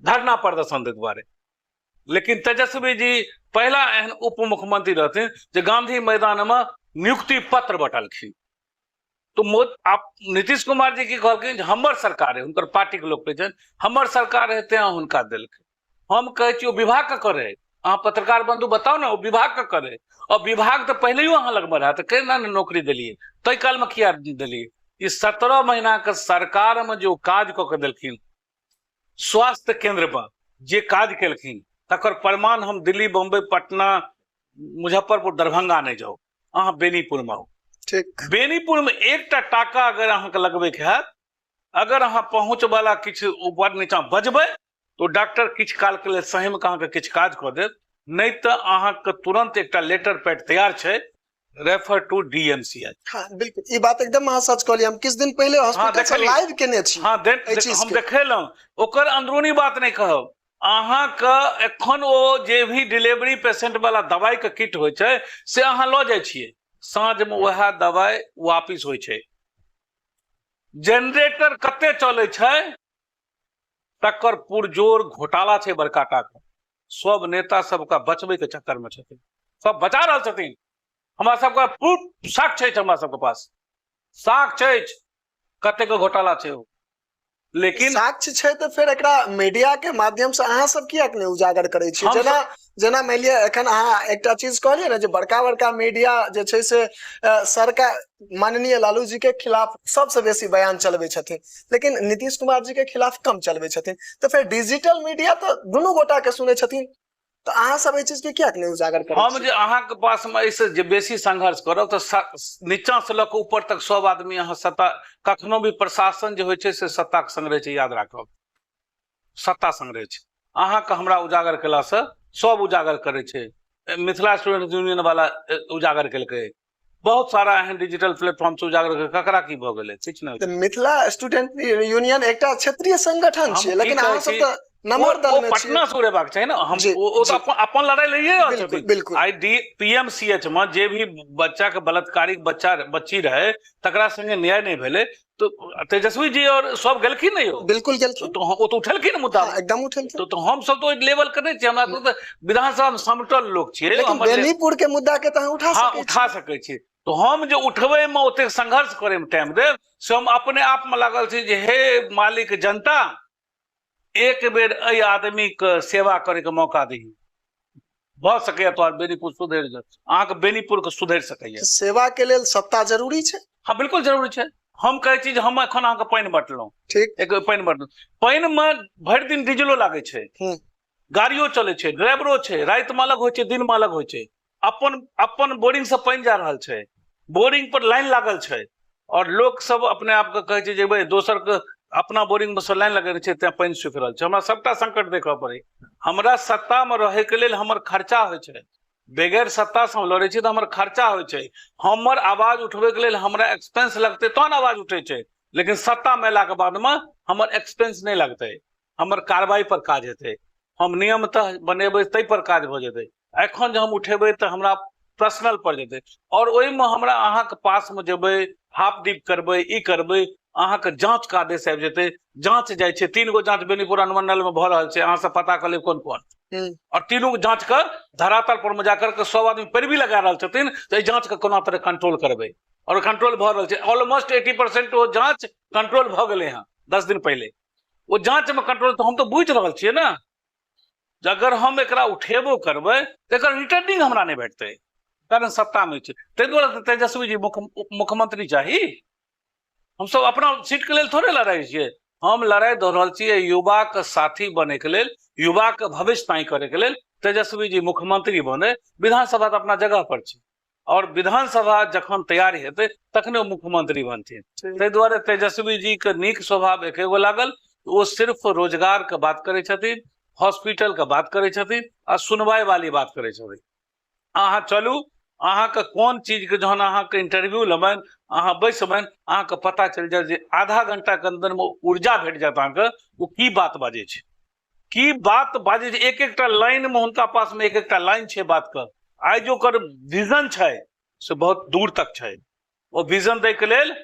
धरना प्रदर्शन के दुआरे, लेकिन तेजस्वी जी पहला एहन उप मुख्यमंत्री रहथिन जे गांधी मैदान में नियुक्ति पत्र बटलखिन। तो आप नीतीश कुमार जी की कहलखिन जे हमर सरकार है, हुनकर पार्टी के लोक कहै छनि हमर सरकार है तें हुनका देलखिन। हम कहै छी ओ विभाग के करे, अहाँ पत्रकार बंधु बताउ ने ओ विभाग के करे, और विभाग तऽ पहिलैयो अहाँ लगमे रहए तऽ केना ने नौकरी देलियै, ताहि कालमे किया देलियै? ई 17 महीना के सरकार में जे ओ काज कऽ के देलखिन, स्वास्थ्य केंद्र पर जे काज केलखिन तकर प्रमाण हम दिल्ली, बम्बई, पटना, मुजफ्फरपुर, दरभंगा नहि जाउ, अहाँ बेनीपुर में आउ। ठीक। बेनीपुर में एकटा टाका अगर अहाँके लगबैके हैत, अगर अहाँ पहुँच वाला किछु ऊपर नीचा बजबै तो डॉक्टर किछु काल के लेल सहमि कऽ अहाँके किछु काज कऽ देत, नहि तऽ अहाँके तुरंत एकटा लेटर पैड तैयार छै, refer to D M C H. हाँ बिल्कुल, ई बात एकदम अहाँ सच कहलियै। हम किछु दिन पहिले हॉस्पिटल से देखलियै। लाइव केने छी। हाँ, एहि चीज हम के। देखेलहुँ, ओकर अंदरूनी बात नहि कहब अहाँके। एखन ओ जे भी डिलीवरी पेशेंट वाला दवाई के किट होइ छै से अहाँ लऽ जाइ छियै, साँझ में वएह दवाई वापिस होइ छै। जनरेटर कते चलै छै तकर पुरजोर घोटाला छै बड़का टा के। सब नेता सबके बचबै के चक्कर में छथिन, सब बचा रहल छथिन। हमरा सबके प्रूफ साक्ष्य अछि, हमरा सबके पास साक्ष्य अछि कतेक घोटाला छै ओ। लेकिन साक्ष्य छै तऽ फेर एकरा मीडिया के माध्यम से अहाँ सब किएक नहि उजागर करै छी? हम जेना जेना मानि लिअ एखन अहाँ एकटा चीज कहलियै ने जे बड़का बड़का मीडिया जे छै से सरकार माननीय लालू जी के खिलाफ सबसे बेसी बयान चलबै छथिन, लेकिन नीतीश कुमार जी के खिलाफ कम चलबै छथिन, तऽ फेर डिजिटल मीडिया तऽ दुनू गोटा के सुनै छथिन, तऽ अहाँ सब एहि चीज के किएक नहि उजागर करै हम छी? जे अहाँके पास में एहिसँ जे बेसी संघर्ष करब तऽ नीचा से लऽ कऽ ऊपर तक सब आदमी अहाँ सत्ता, कखनो भी प्रशासन जे होइ छै से सत्ताके संग रहै छै, याद राखब, सत्ता संग रहै छै। अहाँके हमरा उजागर केलासँ सब उजागर करै छै। मिथिला स्टूडेंट यूनियन वाला उजागर केलकै, बहुत सारा एहन डिजिटल प्लेटफॉर्म से उजागर केलकै, ककरा की भऽ गेलै? किछु नहि। तऽ मिथिला स्टूडेंट यूनियन एकटा क्षेत्रीय संगठन हम छियै, की लेकिन कहै अहाँ सब छी? तऽ नमहर ओ दल में छियै। पटना से उड़ेबाक चाही ने। हम ओ तऽ अपन लड़ाई लड़िए रहल छथिन। बिल्कुल। I D P M C H में जे भी बच्चा के बलात्कारी बच्चा बच्ची रहे तकरा संगे न्याय नहि भेलै, तो तेजस्वी जी और सब गेलखिन ने यौ? बिल्कुल गेलखिन। तो ओ तऽ उठेलखिन मुद्दा। हाँ, एकदम उठेलखिन। तो हम सब तो ओहि लेवल के नहि छियै, हमरा सब तऽ विधानसभा में समटल लोक छियै। लेकिन हमर जे- बेनीपुर के मुद्दा के तऽ अहाँ उठा हाँ, सकै छी। उठा सकै छी। तो हम जे उठबै में ओतेक संघर्ष करे में टाइम देब, से हम अपने आप में लागल छी जे हे मालिक जनता, एक बेर एहि आदमी के सेवा करे के मौका दही। भऽ सकैया तोहर बेनीपुर सुधरि जायत, अहाँके बेनीपुर के सुधरि सकैया। सेवा के लेल सत्ता जरूरी छै? हँ, बिल्कुल जरूरी छै। हम कहै छी जे हम एखन अहाँके पानि बँटलहुँ, ठीक, एक पानि बँटलहुँ, पानिमे भरि दिन डीजलो लागै छै, गाड़ियो चलै छै, ड्राइवरो छै, रातिमे अलग होइ छै, दिनमे अलग होइ छै, अपन अपन बोरिंग से पानि जा रहल छै, बोरिंग पर लाइन लागल छै, और लोक सब अपने आप के कहै छै जे भाई दोसर के अपना बोरिंग में से लाइन लगेने छै तें पानि सुखि रहल छै। हमरा सबटा संकट देखऽ पड़ै। हमरा सत्ता में रहै के लेल हमर खर्चा होइ छै, बगैर सत्ता से हम लड़ै छी तऽ हमर खर्चा होइ छै, हमर आवाज उठबै के लेल हमरा एक्सपेंस लगतै तहन आवाज उठै छै, लेकिन सत्ता में एला के बाद में हमर एक्सपेंस नहि लगतै, हमर कार्रवाई पर काज हेतै, हम नियमतः बनेबै ताहि पर काज भऽ जेतै। एखन जे हम उठेबै तऽ हमरा पर्सनल पर जेतै, और ओहिमे हमरा अहाँके पासमे जेबै, हाफ डीप करबै, ई करबै, अहाँके जांच के आदेश आबि जेतै। जांच जाइ छै, 3 गो जांच बेनीपुर अनुमंडल में भऽ रहल छै, अहाँ सब पता कऽ लेब कोन कोन, और तीनू जांच के धरातल पर में जाकर के सब आदमी पैरवी लगा रहल छथिन तऽ एहि जांच के कोना तरह कंट्रोल करबै, और कंट्रोल भऽ रहल छै। ऑलमोस्ट 80% ओ जांच कंट्रोल भऽ गेलै हँ 10 दिन पहिले। ओ जांच में कंट्रोल तऽ हम तऽ बुझि रहल छियै ने, अगर हम एकरा उठेबो करबै तऽ एकर रिटर्निंग हमरा नहि भेटतै, कारण सत्तामे छै। ताहि दुआरे तेजस्वी जी मुख्यमंत्री चाही। हमसब अपना सीट के लेल थोड़े लड़ाइ छियै, हम लड़ाइ दऽ रहल छियै युवाके साथी बनैके लेल, युवाके भविष्य तय करैके लेल। तेजस्वी जी मुख्यमंत्री बने, विधानसभा तऽ अपना जगह पर छै, और विधानसभा जखन तैयार हेतै तखने ओ मुख्यमंत्री बनथिन। ताहि दुआरे तेजस्वी जी के नीक स्वभाव एकेगो लागल, ओ सिर्फ रोजगार के बात करै छथिन, हॉस्पिटल के बात करै छथिन आ सुनवाई वाली बात करै छथिन। अहाँ चलू, अहाँके कोन चीजके जहन अहाँके इंटरव्यू लेबनि, अहाँ बैसबनि, अहाँके पता चलि जायत जे आधा घंटा के अन्दरमे ऊर्जा भेट जायत अहाँके, ओ की बात बाजै छै, की बात बाजै छै। एक एकटा लाइनमे हुनका पासमे एक एकटा लाइन छै बात के। आइ जे ओकर विजन छै से बहुत दूर तक छै। ओ विजन दैके लेल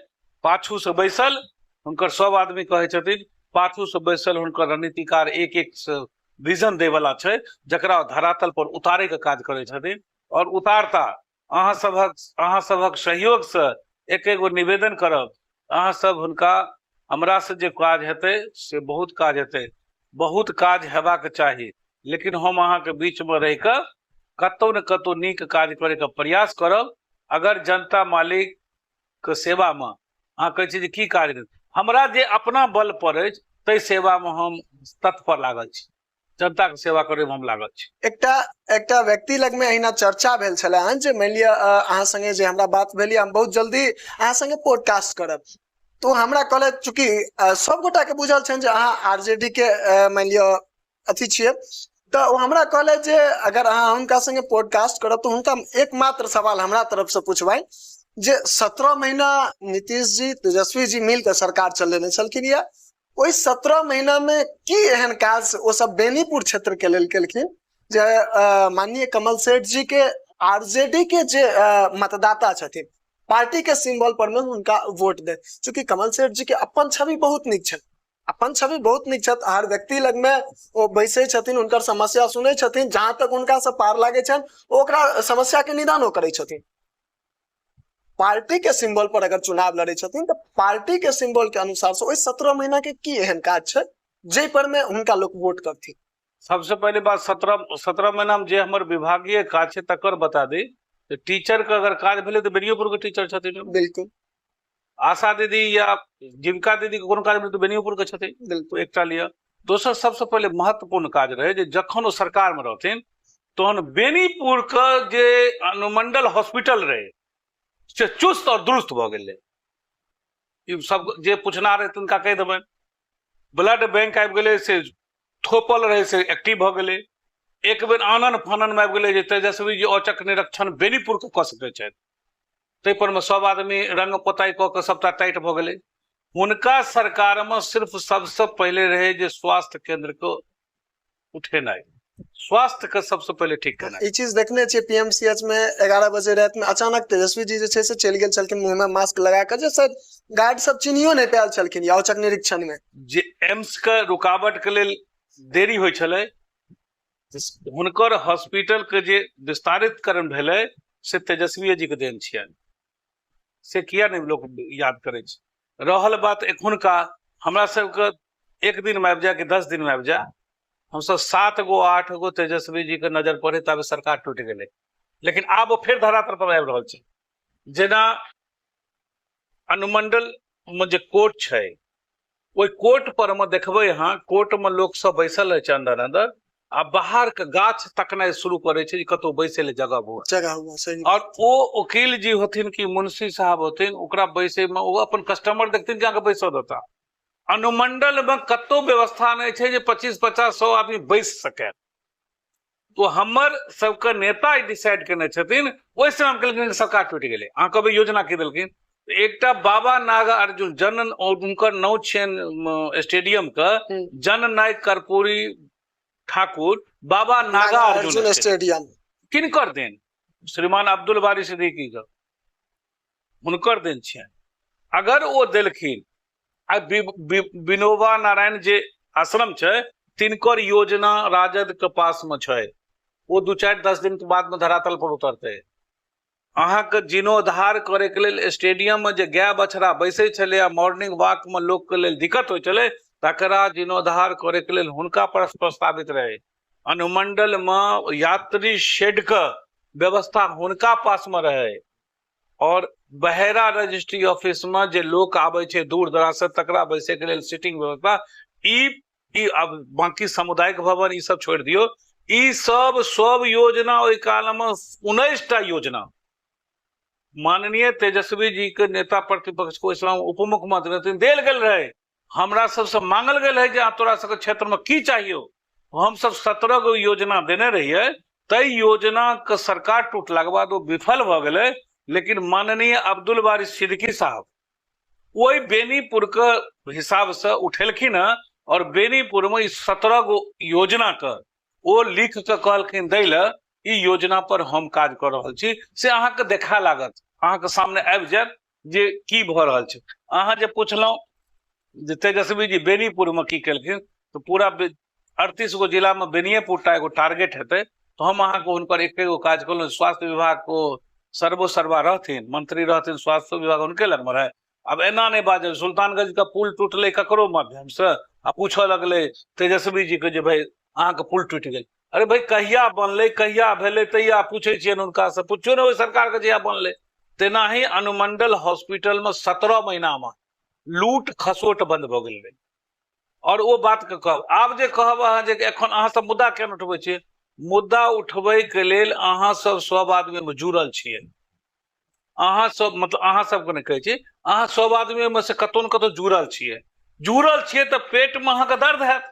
पाछूसँ बैसल हुनकर सब आदमी कहै छथिन, पाछूसँ बैसल हुनकर रणनीतिकार एक एक से विजन दैवला छै, जकरा धरातल पर उतारैके काज करै छथिन। और उतारता अहाँ सभक सहयोगसँ एक एगो निवेदन करब, अहाँ सब हुनका हमरा से जे काज हेतै से बहुत काज हेतै, बहुत काज हेबाक चाही, लेकिन हम अहाँके बीचमे रहि कऽ कतौ ने कतौ नीक काज करैके प्रयास करब। अगर जनता मालिक के सेवामे अहाँ कहै छी जे की काज, हमरा जे अपना बल पर अछि ताहि सेवामे हम तत्पर लागल छी, जनता के सेवा करैमे हम लागल छी। एकटा एकटा व्यक्ति लगमे अहिना चर्चा भेल छलै हन जे मानि लिअ अहाँ संगे जे हमरा बात भेल, हम बहुत जल्दी अहाँ संगे पॉडकास्ट करब, तो हमरा कहलथि चूँकि सब गोटा के बुझल छनि जे अहाँ आरजेडी के मानि लिअ अथी छियै, तऽ ओ हमरा कहलथि जे अगर अहाँ हुनका संगे पॉडकास्ट करब तऽ हुनका एकमात्र सवाल हमरा तरफ से पुछबनि जे 17 महीना नीतीश जी तेजस्वी जी मिल के सरकार चलेने छलखिन या ओहि 17 महीना में की एहन काज ओ सब बेनीपुर क्षेत्र के लेल केलखिन जे माननीय कमल सेठ जी के आरजेडी के जे मतदाता छथिन पार्टी के सिंबल पर में हुनका वोट दे। चूंकि कमल सेठ जी के अपन छवि बहुत नीक छनि, अपन छवि बहुत नीक छथि, हर व्यक्ति लग में ओ बैसै छथिन, हुनकर समस्या सुनै छथिन, जहां तक हुनका से पार लागै छनि ओ ओकरा समस्या के निदानो करै छथिन। पार्टी के सिंबल पर अगर चुनाव लड़े छथिन तऽ पार्टी के सिंबल के अनुसार से ओहि 17 महीना के की एहन काज छै जाहि पर में हुनका लोक वोट करथिन। सबसे पहले बात 17 महीना में जे हमर विभागीय काज छै तकर बता दी। टीचर के अगर काज भेलै तऽ बेनियोपुर के टीचर छथिन, बिल्कुल। आशा दीदी या जीविका दीदी के कोनो काज भेलै तऽ बेनियोपुर के छथिन, बिल्कुल। एकटा लिअ। दोसर सबसे पहिले महत्वपूर्ण काज रहै जे जखन ओ सरकार में रहथिन तहन बेनीपुर के जे अनुमंडल हॉस्पिटल रहे से चुस्त और दुरुस्त भऽ गेलै। ई सब जे पूछना रहे तिनका कहि देबनि। ब्लड बैंक आबि गेलै से थोपल रहै से एक्टिव भऽ गेलै। एक बेर आनन फानन मे आबि गेलै जे तेजस्वी जी औचक निरीक्षण बेनीपुर के कऽ सकै छथि, ताहि पर मे सब आदमी रंग पोताई कऽ के सबटा टाइट भऽ गेलै। हुनका सरकार मे सिर्फ सबसे पहिले रहै जे स्वास्थ्य केंद्र के उठेनाइ, स्वास्थ्य के सबसे पहिले ठीक केनाइ। ई चीज देखने छियै पीएमसीएच में 11 बजे राति में अचानक तेजस्वी जी जे छै से चलि गेल छलखिन, मुंह में मास्क लगा के, जे शायद गार्ड सब चिन्हियो नहि पायल छलखिन या औचक निरीक्षण में। जे एम्स के रुकावट के लेल देरी होइ छलै, हुनकर हॉस्पिटल के जे विस्तारितकरण भेलै से तेजस्वी जी के देन छियनि, से किया नहि लोक याद करै छै। रहल बात एखुनका, हमरा सबके एक दिन में आबि जाय कि 10 दिन में आबि जाय, हमसब 7 गो 8 गो तेजस्वी जी के नजर पड़े तब सरकार टूटि गेलै, लेकिन आब ओ फेर धरातल पर आबि रहल छै। जेना अनुमंडल मे जे कोर्ट छै, ओहि कोर्ट पर मे देखबै अहाँ, कोर्ट मे लोक सब बैसल रहै छै अंदर अंदर, आ बाहर के गाछ तकनाइ शुरू करै छै जे कतौ बैसै लए जगह हुए, जगह हुआ, सही। और ओ वकील जी होथिन कि मुंशी साहब होथिन, ओकरा बैसै मे ओ अपन कस्टमर देखथिन कि अहाँके बैसऽ देता। अनुमंडल मे कतौ व्यवस्था नहि छै जे 25 50 100 आदमी बैस सकै। तो हमर सबके नेता डिसाइड केने छथिन, ओहि समय मे कहलखिन सरकार टूटि गेलै। अहाँ कहबै योजना की देलखिन? एकटा बाबा नाग अर्जुन जन, हुनकर नाम छियनि स्टेडियम के जननायक कर्पूरी ठाकुर बाबा नागा अर्जुन स्टेडियम। किनकर देन? श्रीमान अब्दुल बारी सिद्दीकी के हुनकर देन छियनि। अगर ओ देलखिन, आ विनोबा नारायण जे आश्रम छै तिनकर योजना राजद के पास में छै, ओ 2-4 10 दिन के बाद में धरातल पर उतरतै। अहाँके जीर्णोद्धार करे के लेल स्टेडियम में जे गाय बछड़ा बैसै छलै आ मॉर्निंग वॉक में लोक के लेल दिक्कत होइ छलै, तकरा जीर्णोद्धार करे के लेल हुनका पर प्रस्तावित रहे। अनुमंडल में यात्री शेड के व्यवस्था हुनका पास में रहे, और बहेरा रजिस्ट्री ऑफिस में जे लोक आबै छै दूर दराज से, तकरा बैसे के लेल सीटिंग व्यवस्था। ई अब बाकी सामुदायिक भवन ई सब छोड़ि दियौ, ई सब सब योजना ओहि काल में 19टा योजना माननीय तेजस्वी जी के नेता प्रतिपक्ष को इस्लाम उप मुख्यमंत्री रहथिन देल गेल रहे। हमरा सबसे मांगल गेल है जे तोरा सबके क्षेत्र में की चाहियो, हम सब 17 गो योजना देने रहिए। तै योजना के सरकार टूटला के बाद वो विफल भऽ गेलै। लेकिन माननीय अब्दुल बारी सिद्दीकी साहब ओहि बेनीपुर के हिसाब से उठेलखिन हँ, और बेनीपुर में 17 गो योजना के ओ लिख के कहलखिन दै लए, ई योजना पर हम काज कर रहल छी। से अहाँके देखा लागत, अहाँके सामने आबि जायत जे की भऽ रहल छै। अहाँ जे पुछलहुँ जे तेजस्वी जी बेनीपुर में की केलखिन, तऽ पूरा 38 गो जिला में बेनिएपुर टा एगो टारगेट हेतै, तऽ हम अहाँके हुनकर एक एगो काज कहलहुँ। स्वास्थ्य विभाग को सर्वोसर्वा रहथिन, मंत्री रहथिन, स्वास्थ्य विभाग हुनके लगमे रहै। आब एना नहि बाजब, सुल्तानगंज के पुल टूटलै ककरो माध्यम से आ पूछऽ लगलै तेजस्वी जी के जे भाई अहाँके पुल टूटि गेल। अरे भाई कहिया बनलै, कहिया भेलै, तहिया पूछै छियनि हुनका से, पुछियौ ने ओहि सरकार के जहिया बनलै। तेनाही अनुमंडल हॉस्पिटल में 17 महीना में लूट खसोट बंद भऽ गेल रहै। और ओ बात के कहब, आब जे कहब अहाँ जे एखन अहाँ सब मुद्दा केना उठबै छियै, मुद्दा उठबै के लेल अहाँ सब सब आदमी में जुड़ल छियै। अहाँ सब मतलब अहाँ सबके नहि कहै छी, अहाँ सब आदमी में से कतौ ने कतौ जुड़ल छियै। जुड़ल छियै तऽ पेट में अहाँके दर्द हैत,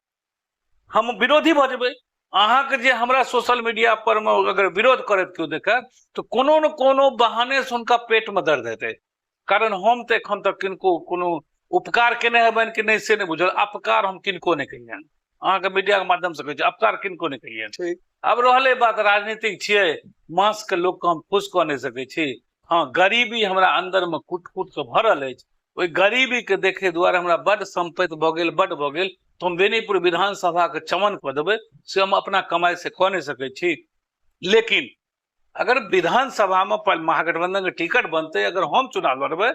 हम विरोधी भऽ जेबै। अहाँके जे हमरा सोशल मीडिया पर मे अगर विरोध करैत केओ देखत तऽ कोनो ने कोनो बहाने से हुनका पेट में दर्द हेतै। कारण हम तऽ एखन तक किनको कोनो उपकार केने हेबनि कि नहि से नहि बुझल, अपकार हम किनको नहि कहियनि। अहाँके मीडिया के माध्यम से कहै छी, अपकार किनको नहि कहियनि। आब रहलै बात राजनीतिक छियै, मास के लोक के हम खुश कऽ नहि सकै छी। हँ, गरीबी हमरा अंदर में कुट कुट के भरल अछि, ओहि गरीबी के देखे दुआरे हमरा बड सम्पत्ति भऽ गेल, बड भऽ गेल, तऽ हम बेनीपुर विधानसभा के चमन कऽ देबै से हम अपना कमाइ से कऽ नहि सकै छी। लेकिन अगर विधानसभा में महागठबंधन के टिकट बनतै, अगर हम चुनाव लड़बै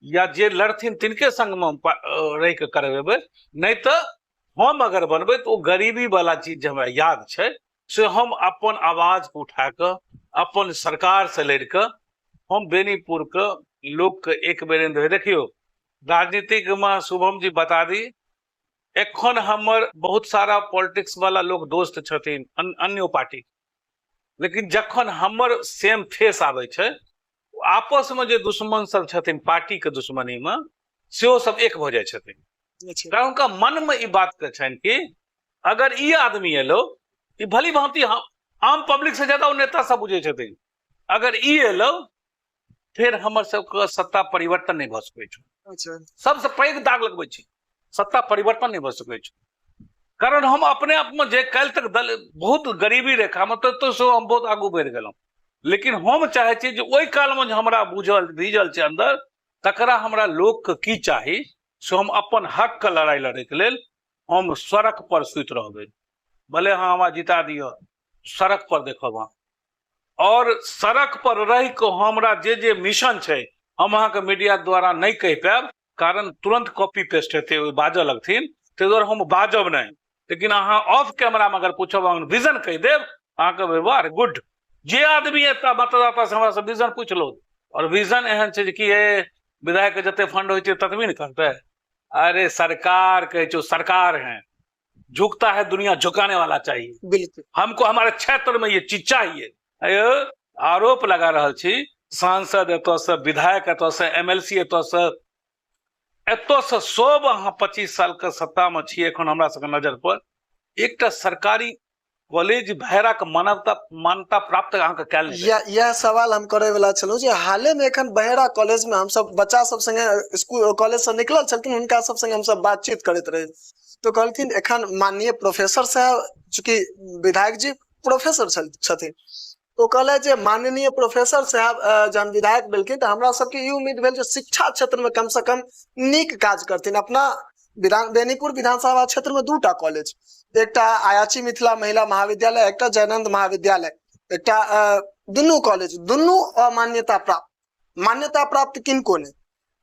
या जे लड़थिन तिनके संग में हम रहि के करबेबै, नहि तऽ हम अगर बनबै तऽ ओ गरीबी वाला चीज जे हमरा याद छै से हम अपन आवाज के उठा कऽ अपन सरकार से लड़ि कऽ हम बेनीपुर के लोक के एक बेर देखियौ, राजनीतिक में शुभम जी बता दी, एखन हमर बहुत सारा पॉलिटिक्स वाला लोक दोस्त छथिन अन्य पार्टी, लेकिन जखन हमर सेम फेस आबै छै, आपस में जे दुश्मन सब छथिन पार्टी के दुश्मनी में, सेहो सब एक भऽ जाइ छथिन। कारण हुनका मन में ई बात के छनि कि अगर ई आदमी एलो, ई भली भांति आम पब्लिक से ज्यादा ओ नेता सब बुझै छथिन, अगर ई एलो फेर हमर सबके सत्ता परिवर्तन नहि भऽ सकै छै। सबसे पैघ दाग लगबै छै, सत्ता परिवर्तन नहि भऽ सकै छै। कारण हम अपने आप में जे काल्हि तक दल बहुत गरीबी रेखा में तो सेहो हम बहुत आगू बढ़ि गेलहुँ, लेकिन हम चाहै छी जे ओहि काल में जे हमरा बुझल भीजल छै अंदर, तकरा हमरा लोक के की चाही से हम अपन हक के लड़ाई लड़ैके लेल हम सड़क पर सुति रहबै, भले अहाँ हमरा जिता दिअ, सड़क पर देखब अहाँ। और सड़क पर रहि कऽ हमरा जे जे मिशन छै हम अहाँके मीडिया द्वारा नहि कहि पायब, कारण तुरंत कॉपी पेस्ट हेतै, ओ बाजऽ लगथिन, ताहि दुआरे हम बाजब नहि। लेकिन अहाँ ऑफ कैमरा में अगर पूछब, विजन कहि देब अहाँके, व्यवहार गुड। जे आदमी एतऽ मतदाता से हमरा से विजन पूछ लो, और विजन एहन छै जे कि ए विधायक के जते फंड होइ छै ततबी ने करतै। अरे सरकार कहै छै, सरकार है, झुकता है दुनिया, झुकाने वाला चाहिए। बिल्कुल, हमको हमारे क्षेत्र में ये चीज चाहिए। अयो आरोप लगा रहल छी, सांसद एतऽ से, विधायक एतऽ से, एमएलसी एतऽ से, एतऽ से सब अहाँ 25 साल के सत्ता में छी। एखन हमरा सबके नजर पर एकटा सरकारी कॉलेज भैरा के मान्यता प्राप्त अहाँके कयल नहि। इएह सवाल हम करे वाला छलहुँ जे हाले में एखन बहेरा कॉलेज में हमसब बच्चा सब संगे स्कूल कॉलेज से निकलल छलखिन, हुनका सब संगे हमसब बातचीत करैत रही, तो कहलखिन एखन माननीय प्रोफेसर साहब, चूंकि विधायक जी प्रोफेसर छथिन, तो कहले जे माननीय प्रोफेसर साहब जहन विधायक भेलखिन तऽ हमरा सबके ई उम्मीद भेल जे शिक्षा क्षेत्र में कम से कम नीक काज करथिन। अपना बेनीपुर विधानसभा क्षेत्र में दूटा कॉलेज, एकटा अयाची मिथिला महिला महाविद्यालय, एकटा जयनंद महाविद्यालय, एकटा दुनू कॉलेज दुनू अमान्यता प्राप्त, मान्यता प्राप्त किनको नहि।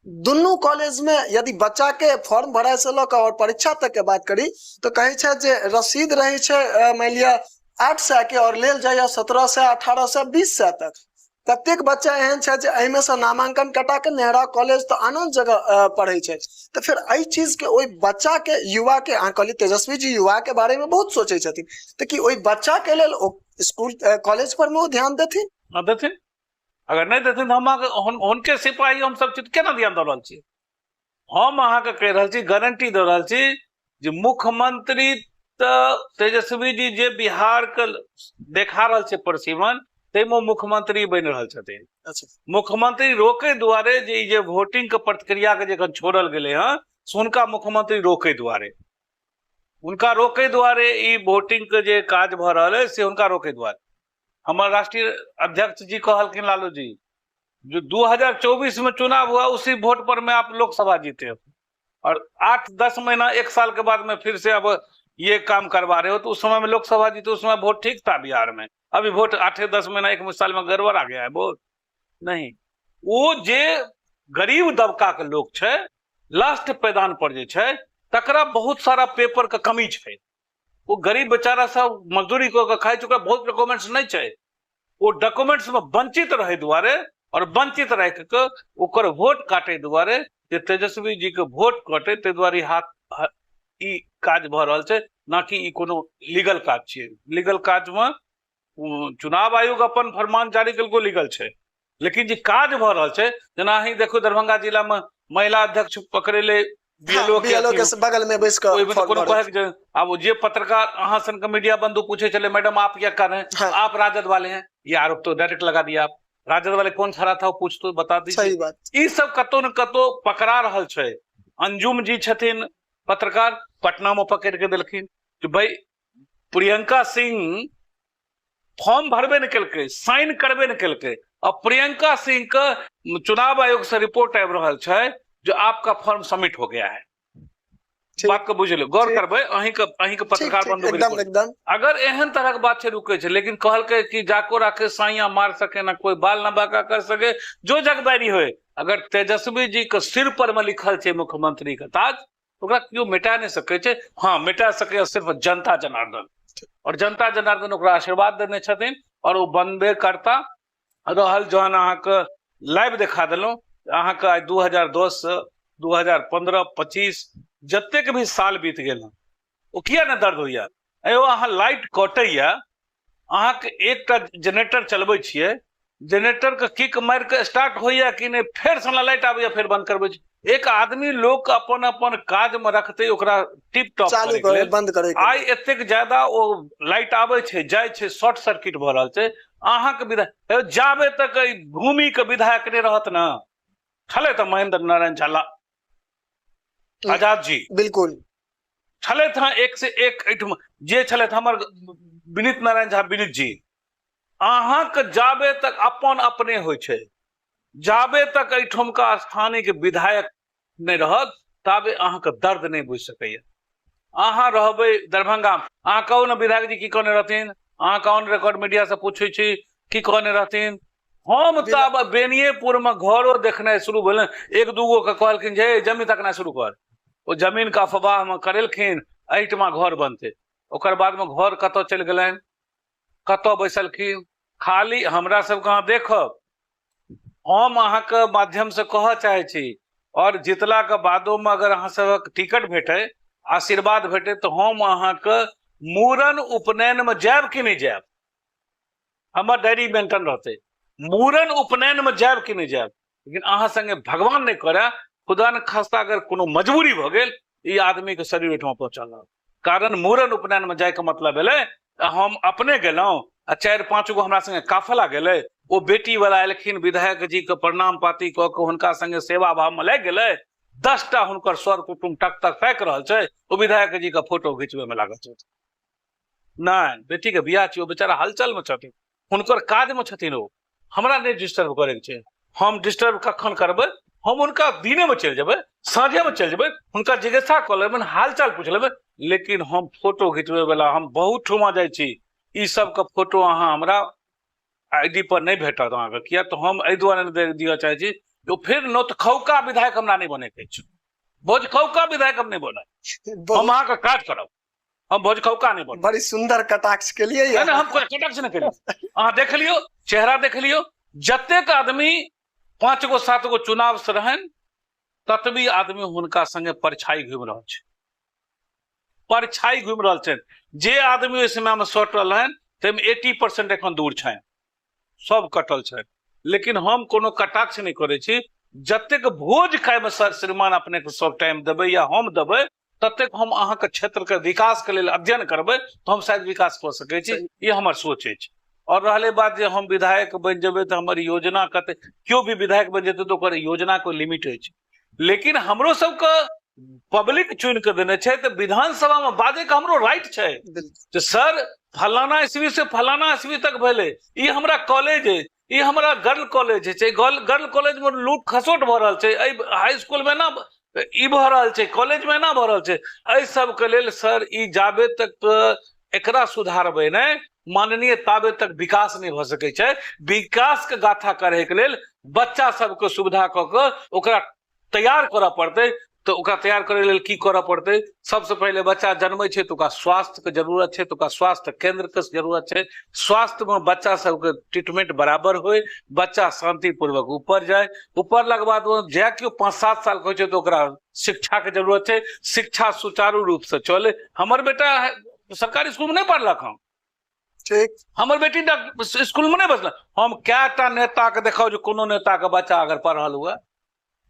दुनू कॉलेज में यदि बच्चा के फॉर्म भराय से लऽ कऽ और परीक्षा तक के बात करी तो कहै छै जे रसीद रहै छै मानि लिअ 800 के और लेल जाइए 1700, 1800, 2000 तक। कतेक बच्चा एहन छै जे एहिमे से नामांकन कटा के नेहरा कॉलेज तऽ आन जगह पढ़ै छै। तऽ फेर एहि चीज के ओहि बच्चा के, युवा के, अहाँ कहलियै तेजस्वी जी युवा के बारे में बहुत सोचै छथिन, तऽ की ओहि बच्चा के लेल ओ स्कूल कॉलेज पर में ओ ध्यान देथिन? हँ, देथिन। अगर नहि देथिन तऽ हम अहाँके हुनके सिपाही हम सब छी, केना ध्यान दऽ रहल छी? हम अहाँके कहि रहल छी, गारंटी दऽ रहल छी जे मुख्यमंत्री तऽ तेजस्वी जी जे बिहार के देखा रहल छै परिसीमन, ताहिमे मुख्यमंत्री बनि रहल छथिन। अच्छा। मुख्यमंत्री रोकै दुआरे जे ई जे वोटिंग के प्रतिक्रिया के जे एखन छोड़ल गेलै हँ, से हुनका मुख्यमंत्री रोकै दुआरे, हुनका रोकै दुआरे ई वोटिंग के जे काज भऽ रहल है से हुनका रोकै दुआरे। हमर राष्ट्रीय अध्यक्ष जी कहलखिन लालू जी, जो 2024 में चुनाव हुआ उसी वोट पर में आप लोकसभा जीते हो और 8-10 महीना 1 साल के बाद में फिर से अब ये काम करवा रहे हो, तो उस समय में लोकसभा जीते, उस समय वोट ठीक था बिहार में, अभी वोट 8-10 महीना 1 साल में गड़बड़ आ गया है वोट नहीं। वो जे गरीब दबका के लोग छै, लास्ट पैदान पर जे छै, तकरा बहुत सारा पेपर के कमी छै। वो गरीब बेचारा सब मजदूरी कऽ के खाइ छै, ओकरा बहुत डॉक्यूमेंट्स नहि छै। ओ डॉक्यूमेंट्स में वंचित रहै दुआरे और वंचित राखि कऽ ओकर वोट काटे दुआरे जे तेजस्वी जी के वोट कटे, ताहि दुआरे हाथ ई काज भऽ रहल छै, ना कि ई कोनो लीगल काज छियै। लीगल काज में चुनाव आयोग अपन फरमान जारी केलको, लीगल छै, लेकिन जे काज भऽ रहल छै, जेना अहीं देखू दरभंगा जिला में महिला अध्यक्ष पकड़ेले बीएलओ के बीएलओ के बगल में बैस कऽ ओहिमे तऽ कोनो कहै के आब जे पत्रकार अहाँ सन के मीडिया बंधु पूछे छलै मैडम आप क्या कर रहे हैं, हाँ। आप राजद वाले हैं, ये आरोप तो डायरेक्ट लगा दिया आप, राजद वाले कौन खड़ा था वो पूछ तो बता दीजिए। सही बात। ई सब कतौ न कतौ पकड़ा रहल छै। अंजुम जी छथिन पत्रकार, पटना में पकड़ के देलखिन कि भाई प्रियंका सिंह फॉर्म भरबे नहि केलकै, साइन करबे नहि केलकै, अब प्रियंका सिंह के चुनाव आयोग से रिपोर्ट आबि रहल छै जो आपका फॉर्म सबमिट हो गया है। बात के बुझ लियौ, गौर करबै अहीं के पत्रकार बंधु के एकदम, रिपोर्ट। एकदम। अगर एहन तरह के बात छै रुकै छै, लेकिन कहलकै कि जाको राखे साइया मार सके ना कोई बाल ना बाका कर सके, जो जगबैरी होय। अगर तेजस्वी जी के सिर पर में लिखल छै मुख्यमंत्री के ताज, ओकरा केओ मिटा नहि सकै छै। हाँ, मिटा सकैए सिर्फ जनता जनार्दन, और जनता जनार्दन ओकरा आशीर्वाद देने छथिन और ओ बनबे करता रहल। जहन अहाँके लाइव देखा देलहुँ, अहाँके आइ 2010 से 2015 25 जतेक भी साल बीत गेल हँ, ओ किया नहि दर्द होइया? एगो अहाँ लाइट कटैया, अहाँके एकटा जेनरेटर चलबै छियै, जेनरेटर के किक मारि के स्टार्ट होइया कि नहि, फेर से लाइट आबैया, फेर बंद करबै छी। एक आदमी लोक अपन अपन काज में रखते ओकरा टिप टॉप चालू करे के करे, लेल। बंद करे के आइ एतेक ज्यादा ओ लाइट आबै छै जाइ छै, शॉर्ट सर्किट भऽ रहल छै। अहाँके विधायक जाबे तक एहि भूमि के विधायक नहि रहत ने, छलै तऽ महेंद्र नारायण झा आजाद जी, बिल्कुल छलथि हँ एक से एक एहिठाम जे छलथि हमर विनीत नारायण झा विनीत जी। अहाँके जाबे तक अपन अपने होइ छै, जाबे तक एहिठामका स्थानीय विधायक नहि रहत ताबे अहाँके दर्द नहि बुझि सकैया। अहाँ रहबै दरभंगा, अहाँ कहू ने विधायक जी की कहने रहथिन, अहाँ ऑन रिकॉर्ड मीडिया से पूछै छी की कहने रहथिन। हम तऽ आब बेनिएपुर में घरो देखनाइ शुरू भेल, एक दूगो के कहलखिन जे जमीन तकनाइ शुरू कर, ओ जमीन के अफवाह में करेलखिन। एहिठमा घर बनतै। ओकर बादमे घर कतऽ चलि गेलनि, कतऽ बैसलखिन, खाली हमरा सबके अहाँ देखब। हम अहाँके माध्यमसँ कहऽ चाहै छी, आओर जितलाके बादोमे अगर अहाँ सबक टिकट भेटै, आशीर्वाद भेटै, तऽ हम अहाँके मूड़न उपनयनमे जायब कि नहि जायब, हमर डायरी मेंटेन रहतै। मूड़न उपनयनमे जायब कि नहि जायब, लेकिन अहाँ संगे भगवान नहि करए, खुदा न खास्ता अगर कोनो मजबूरी भऽ गेल, ई आदमीके शरीर ओहिठाम पहुँचल रहत। कारण मूड़न उपनयनमे जायके मतलब भेलै हम अपने गेलहुँ आ 4-5 गो हमरा संगे काफला गेलै, ओ बेटी वाला एलखिन, विधायक जी के प्रणाम पाती कऽ के हुनका संगे सेवा भाव में लागि गेलै, 10टा हुनकर सर कुटुम टक टक ताकि रहल छै, ओ विधायक जी के फोटो घिचबै में लागल छथि। नहि, बेटी के बियाह छै, ओ बेचारा हलचल में छथिन, हुनकर काज में छथिन, ओ हमरा नहि डिस्टर्ब करे के छै। हम डिस्टर्ब कखन करबै? हम हुनका दिने में चलि जेबै, साँझे में चलि जेबै, हुनका जिज्ञासा कऽ लेबै, हालचाल पूछि लेबै, लेकिन हम फोटो घिचबै वाला हम बहुत ठुमा जाइ छी। ई सबके फोटो अहाँ हमरा आईडी पर नहि भेटत अहाँके, किया तऽ हम एहि दुआरे नहि दिअ चाहै छी जे फेर नोतखौका विधायक हमरा नहि बनैके अछि, भोजखौका विधायक हम नहि बनब, हम अहाँके काज करब, हम भोजखौका नहि बनब। बड़ी सुंदर कटाक्ष के लिए। नहीं, नहीं, हम कटाक्ष नहि केलियै, अहाँ देख लियौ, चेहरा देख लियौ, जतेक आदमी 5 गो 7 गो चुनाव से रहनि ततबी आदमी हुनका संगे परछाई घुमि रहल छै, परछाई घुमि रहल छनि। जे आदमी ओहि समय में सटल रहनि ताहिमे 80% एखन दूर छनि, सब कटल छनि। लेकिन हम कोनो कटाक्ष नहि करै छी, जतेक भोज खायमे सर श्रीमान अपनेके सब टाइम देबै या हम देबै, ततेक हम अहाँके क्षेत्रके विकासके लेल अध्ययन करबै तऽ हम शायद विकास कऽ सकै छी, ई हमर सोच अछि। और रहलै बात जे हम विधायक बनि जेबै तऽ हमर योजना कते, केओ भी विधायक बनि जेतै तऽ ओकर योजनाके लिमिट अछि, लेकिन हमरो सबके पब्लिक चुनि कऽ देने छै तऽ विधानसभा में बाजैके हमरो राइट छै जे सर फलाना ईस्वी से फलाना ईस्वी तक भेलै, ई हमरा कॉलेज अछि, ई हमरा गर्ल कॉलेज छै, गर्ल कॉलेज में लूट खसोट भऽ रहल छै, एहि हाई स्कूल में एना ई भऽ रहल छै, कॉलेज में एना भऽ रहल छै। एहि सबके लेल सर ई जाबे तक एकरा सुधारबै नहि माननीय ताबे तक विकास नहि भऽ सकै छै। विकास के गाथा करैके लेल बच्चा सबके सुविधा कऽ कऽ ओकरा तैयार करऽ पड़तै। तऽ ओकरा तैयार करै लेल की करऽ पड़तै? सबसँ पहिले बच्चा जन्मै छै तऽ ओकरा स्वास्थ्यके जरूरत छै, तऽ ओकरा स्वास्थ्य केंद्रके जरूरत छै। स्वास्थ्यमे बच्चा सबके ट्रीटमेंट बराबर होइ, बच्चा शांतिपूर्वक ऊपर जाय, ऊपरलाके बाद ओ जाय केओ 5-7 सालके होइ छै तऽ ओकरा शिक्षाके जरूरत छै, शिक्षा सुचारू रूपसँ चलै। हमर बेटा सरकारी स्कूलमे नहि पढ़लक हँ, ठीक, हमर बेटी स्कूलमे नहि बचल। हम कएटा नेताके देखब जे कोनो नेताके बच्चा अगर पढ़ल हुए,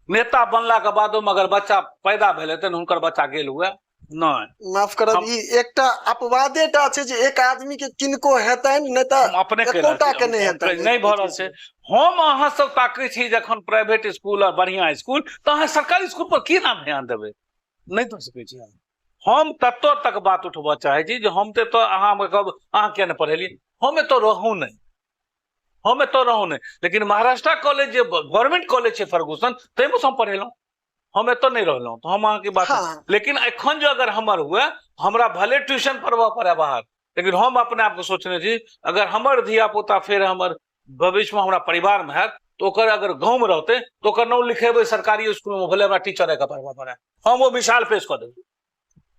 नेता बनला के बादो में अगर बच्चा पैदा भेलै तऽ हुनकर बच्चा गेल हुए नहि। माफ करब, ई एकटा अपवादे टा छै जे एक आदमी के किनको हेतनि, नहि तऽ अपने एकोटा के नहि हेतनि, नहि भऽ रहल छै। हम अहाँ सब ताकै छी जखन प्राइवेट स्कूल आ बढ़िया स्कूल, तऽ अहाँ सरकारी स्कूल पर की नाम ध्यान देबै? नहि दऽ सकै छी। हम तत्व तक बात उठबऽ चाहै छी जे हम तऽ एतऽ अहाँ कहब अहाँ किया नहि पढ़ेलियै, हम एतऽ रहू नहि, हम एतऽ रहू नहि, लेकिन महाराष्ट्र कॉलेज जे गवर्नमेंट कॉलेज छै फर्गूसन, ताहिमे हम पढ़ेलहुँ, हम एतऽ नहि रहलहुँ, तऽ हम अहाँके बात। हाँ। लेकिन एखन जो अगर हमर हुए, हमरा भले ट्यूशन पढ़बऽ पड़े बाहर, लेकिन हम अपने आपके सोचने छी अगर हमर धिया पुता फेर हमर भविष्यमे हमरा परिवारमे हैत तऽ ओकर अगर गाँवमे रहतै तऽ ओकर नाम लिखेबै सरकारी स्कूलमे, भले हमरा टीचर के पढ़बऽ पड़े, हम ओ मिसाल पेश कऽ देबै,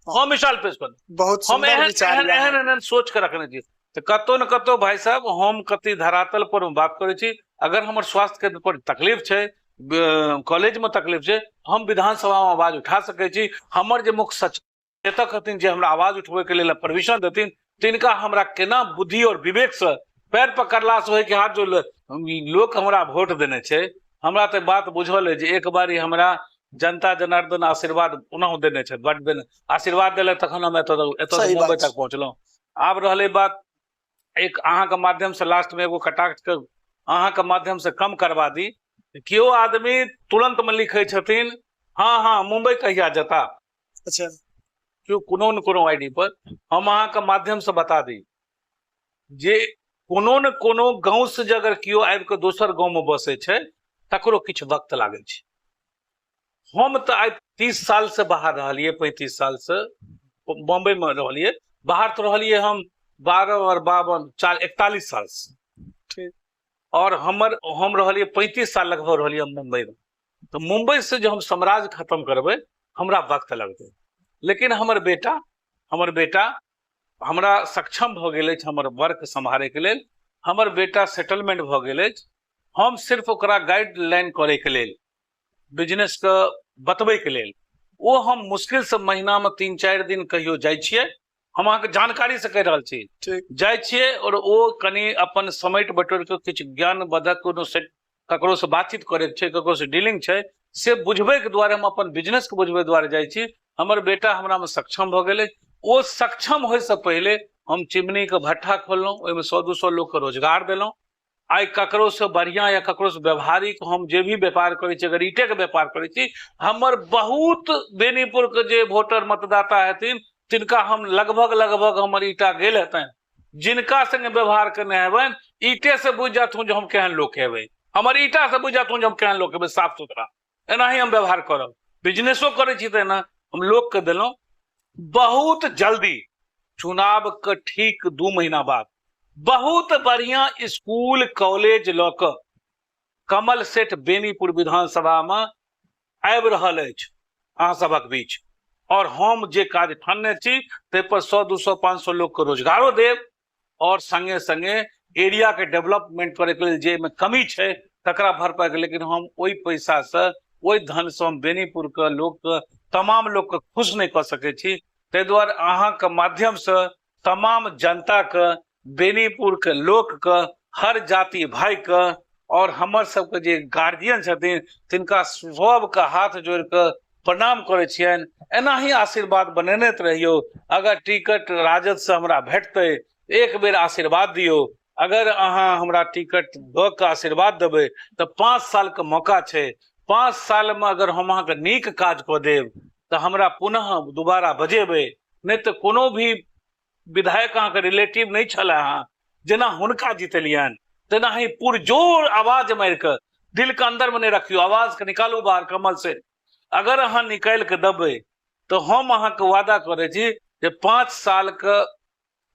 हम मिसाल पेश कऽ देबै। बहुत हम सुंदर एहन विचार एहन यऽ। एहन एहन सोच के रखने छी। तऽ कतौ ने कतौ भाई साहब हम कति धरातल पर बात करै छी। अगर हमर स्वास्थ्य केंद्र पर तकलीफ छै, कॉलेज में तकलीफ छै, हम विधानसभा में आवाज उठा सकै छी। हमर जे मुख्य सचेतक हथिन, जे हमरा आवाज उठबै के लेल परमिशन देथिन, तिनका हमरा केना बुद्धि और विवेक से पैर पकड़ला से होय कि हाथ जोड़ लोक हमरा वोट देने छै। हमरा तऽ बात बुझल है जे एक बारी हमरा जनता जनार्दन आशीर्वाद पुनः देने छै, बड देने आशीर्वाद देलक तखन हम एतऽ एतऽ सही मुंबई बात तक पहुँचलहुँ। आब रहलै बात एक अहाँके माध्यम से लास्ट में एगो कटाक्ष के अहाँके माध्यम से कम करवा दी। केओ आदमी तुरंत में लिखै छथिन हाँ हाँ मुंबई कहिया जता। अच्छा। केओ कोनो न कोनो आईडी पर हम अहाँके माध्यम से बता दी जे कोनो न कोनो गाँव से जे अगर केओ आबि कऽ दोसर गाँव में बसै छै तकरो किछु वक्त लागै छै। हम तऽ आइ 30 साल से बाहर रहलियै, 35 साल से बम्बई में रहलियै, बाहर तऽ रहलियै हम 12 और 52 चार 41 साल से। ठीक। और हम रहलियै 35 साल लगभग रहलियै हम मुंबई में। तऽ मुंबई से जे हम साम्राज्य खत्म करबै हमरा वक्त लगतै, लेकिन हमर बेटा हमर बेटा हमरा सक्षम भऽ गेल अछि हमर वर्क सम्हारैके लेल, हमर बेटा सेटलमेंट भऽ गेल अछि। हम सिर्फ ओकरा गाइडलाइन करैके लेल, बिजनेसके बतबैके लेल, ओ हम मुश्किलसँ महीनामे 3-4 दिन कहियो जाइ छियै। हम अहाँके जानकारी से कहि रहल छी, जाइ छियै और ओ कनि अपन समेट बटोरि कऽ किछु ज्ञानवर्धक कोनो सेट ककरोसँ बातचीत करैके छै, ककरोसँ डीलिंग छै, से बुझबैके दुआरे, हम अपन बिजनेसके बुझबै दुआरे जाइ छी। हमर बेटा हमरामे सक्षम भऽ गेलै। ओ सक्षम होइसँ पहिले हम चिमनीके भट्ठा खोललहुँ, ओहिमे 100-200 लोकके रोजगार देलहुँ। आइ ककरोसँ बढ़िआँ या ककरोसँ व्यवहारिक हम जे भी व्यापार करै छी, अगर ईटेके व्यापार करै छी, हमर बहुत बेनीपुरके जे वोटर मतदाता हेथिन तिनका हम लगभग लगभग हमर ईटा गेल हेतनि, जिनका संगे व्यवहार केने हेबनि ईटे से बुझि जाथुन जे हम केहन लोक हेबै, हमर ईटा से बुझि जाथुन जे हम केहन लोक हेबै। साफ सुथरा एनाही हम व्यवहार करब। बिजनेसो करै छी तऽ एना हम लोकके देलहुँ। बहुत जल्दी चुनावके ठीक 2 महीना बाद बहुत बढ़िया स्कूल कॉलेज लऽ कऽ कमल सेठ बेनीपुर विधानसभामे आबि रहल अछि अहाँ सभक बीच। और हम जे काज ठानने छी ताहि पर 100, 200, 500 लोकके रोजगारो देब और संगे संगे एरियाके डेवलपमेंट करैके लेल जे एहिमे कमी छै तकरा भरपाइके। लेकिन हम ओहि पैसासँ, ओहि धनसँ हम बेनीपुरके लोकके, तमाम लोकके खुश नहि कऽ सकै छी। ताहि दुआरे अहाँके माध्यमसँ तमाम जनताके, बेनीपुरके लोकके, हर जाति भाइके और हमर सबके जे गार्जियन छथिन तिनका सबके हाथ जोड़ि कऽ प्रणाम करै छियनि। एनाही आशीर्वाद बनेने रहियौ। अगर टिकट राजद से हमरा भेटतै एक बेर आशीर्वाद दियौ। अगर अहाँ हमरा टिकट दऽ कऽ आशीर्वाद देबै तऽ 5 सालके मौका छै। 5 सालमे अगर हम अहाँके नीक काज कऽ देब तऽ हमरा पुनः दोबारा बजेबै, नहि तऽ कोनो भी विधायक अहाँके रिलेटिव नहि छलै, अहाँ जेना हुनका जितलियनि तेनाही पुरजोर आवाज मारि कऽ, दिलके अन्दरमे नहि रखियौ, आवाजके निकालू बाहर कमल से। अगर अहाँ निकालि कऽ देबै तऽ हम अहाँके वादा करै छी जे 5 सालके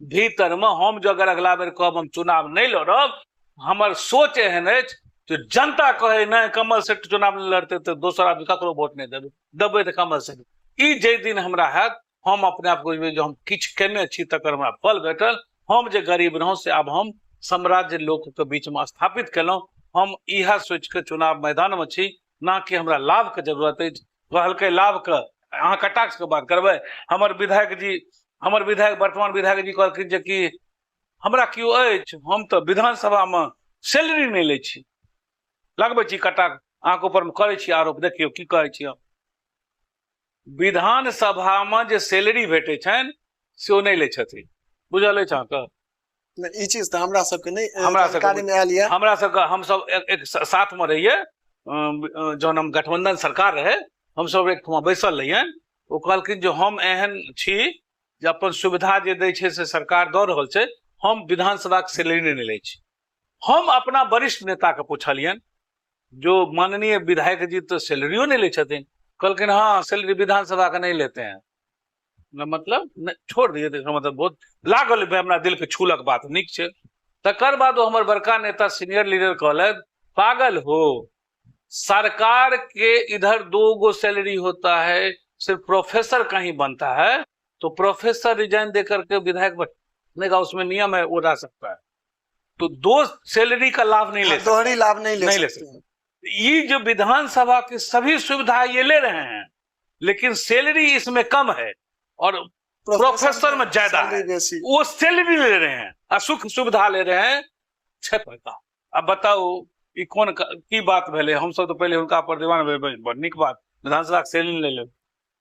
भीतरमे हम जे अगर अगला बेर कहब हम चुनाव नहि लड़ब, हमर सोच एहन अछि जे जनता कहै नहि कमल सेठ चुनाव नहि लड़तै तऽ दोसर आदमी ककरो वोट नहि देबै, देबै तऽ कमल सेठ। ई जाहि दिन हमरा हैत हम अपने आप बुझबै जे हम किछु केने छी तकर हमरा फल भेटल। हम जे गरीब रहौं से आब हम साम्राज्य लोकके बीचमे स्थापित केलहुँ। हम इएह सोचिके चुनाव मैदानमे छी, ना कि हमरा लाभके जरूरत अछि। कहलकै लाभके, अहाँ कटाक्षके बात करबै। हमर विधायक जी, हमर विधायक, वर्तमान विधायक जी कहलखिन जे कि हमरा केओ अछि, हम तऽ विधानसभामे सैलरी नहि लै छी। लगबै छी कटाक्ष अहाँके ऊपरमे, करै छी आरोप, देखियौ की कहै छी हम। विधानसभामे जे सैलरी भेटै छनि से ओ नहि लै छथिन। बुझल अछि अहाँके? ई चीज तऽ हमरा सबके नहि हमरा सबके जानकारी मे आयल यऽ। हमरा सबके, हमसब एक साथमे रहियै जहन हम गठबंधन सरकार रहै, हमसब एकठमा बैसल रहियनि। ओ कहलखिन जे हम एहन छी जे अपन सुविधा जे दै छै से सरकार दऽ रहल छै, हम विधानसभाके सैलरी नहि लै छी। हम अपना वरिष्ठ नेताके पुछलियनि जो माननीय विधायक जी तो सैलरियो नहीं ले छथिन। कहलखिन हाँ सैलरी विधानसभा के नहीं लेते हैं। मतलब छोड़ दिए, मतलब बहुत लागल हमरा दिल के छूलक बात, नीक छै। तकर बाद ओ हमर बड़का नेता सीनियर लीडर कहलथि पागल हो, सरकार के इधर 2 गो सैलरी होता है, सिर्फ प्रोफेसर कहीं बनता है तो प्रोफेसर रिजाइन दे करके विधायक बनने का उसमें नियम है, वो रह सकता है। तो 2 सैलरी का लाभ नहीं ले सकते, दोहरी लाभ नहीं ले नहीं ले सकते। सकते। ये जो विधानसभा की सभी सुविधा ये ले रहे हैं, लेकिन सैलरी इसमें कम है और प्रोफेसर में ज्यादा है, वो सैलरी ले रहे हैं और सुख सुविधा ले रहे हैं 6 पैसा। अब बताओ ई कोन की बात भेलै। हम सब तो पहले हुनका पर दीवान भेलै, बड़ नीक बात, विधानसभा के सैलरी ले लेब।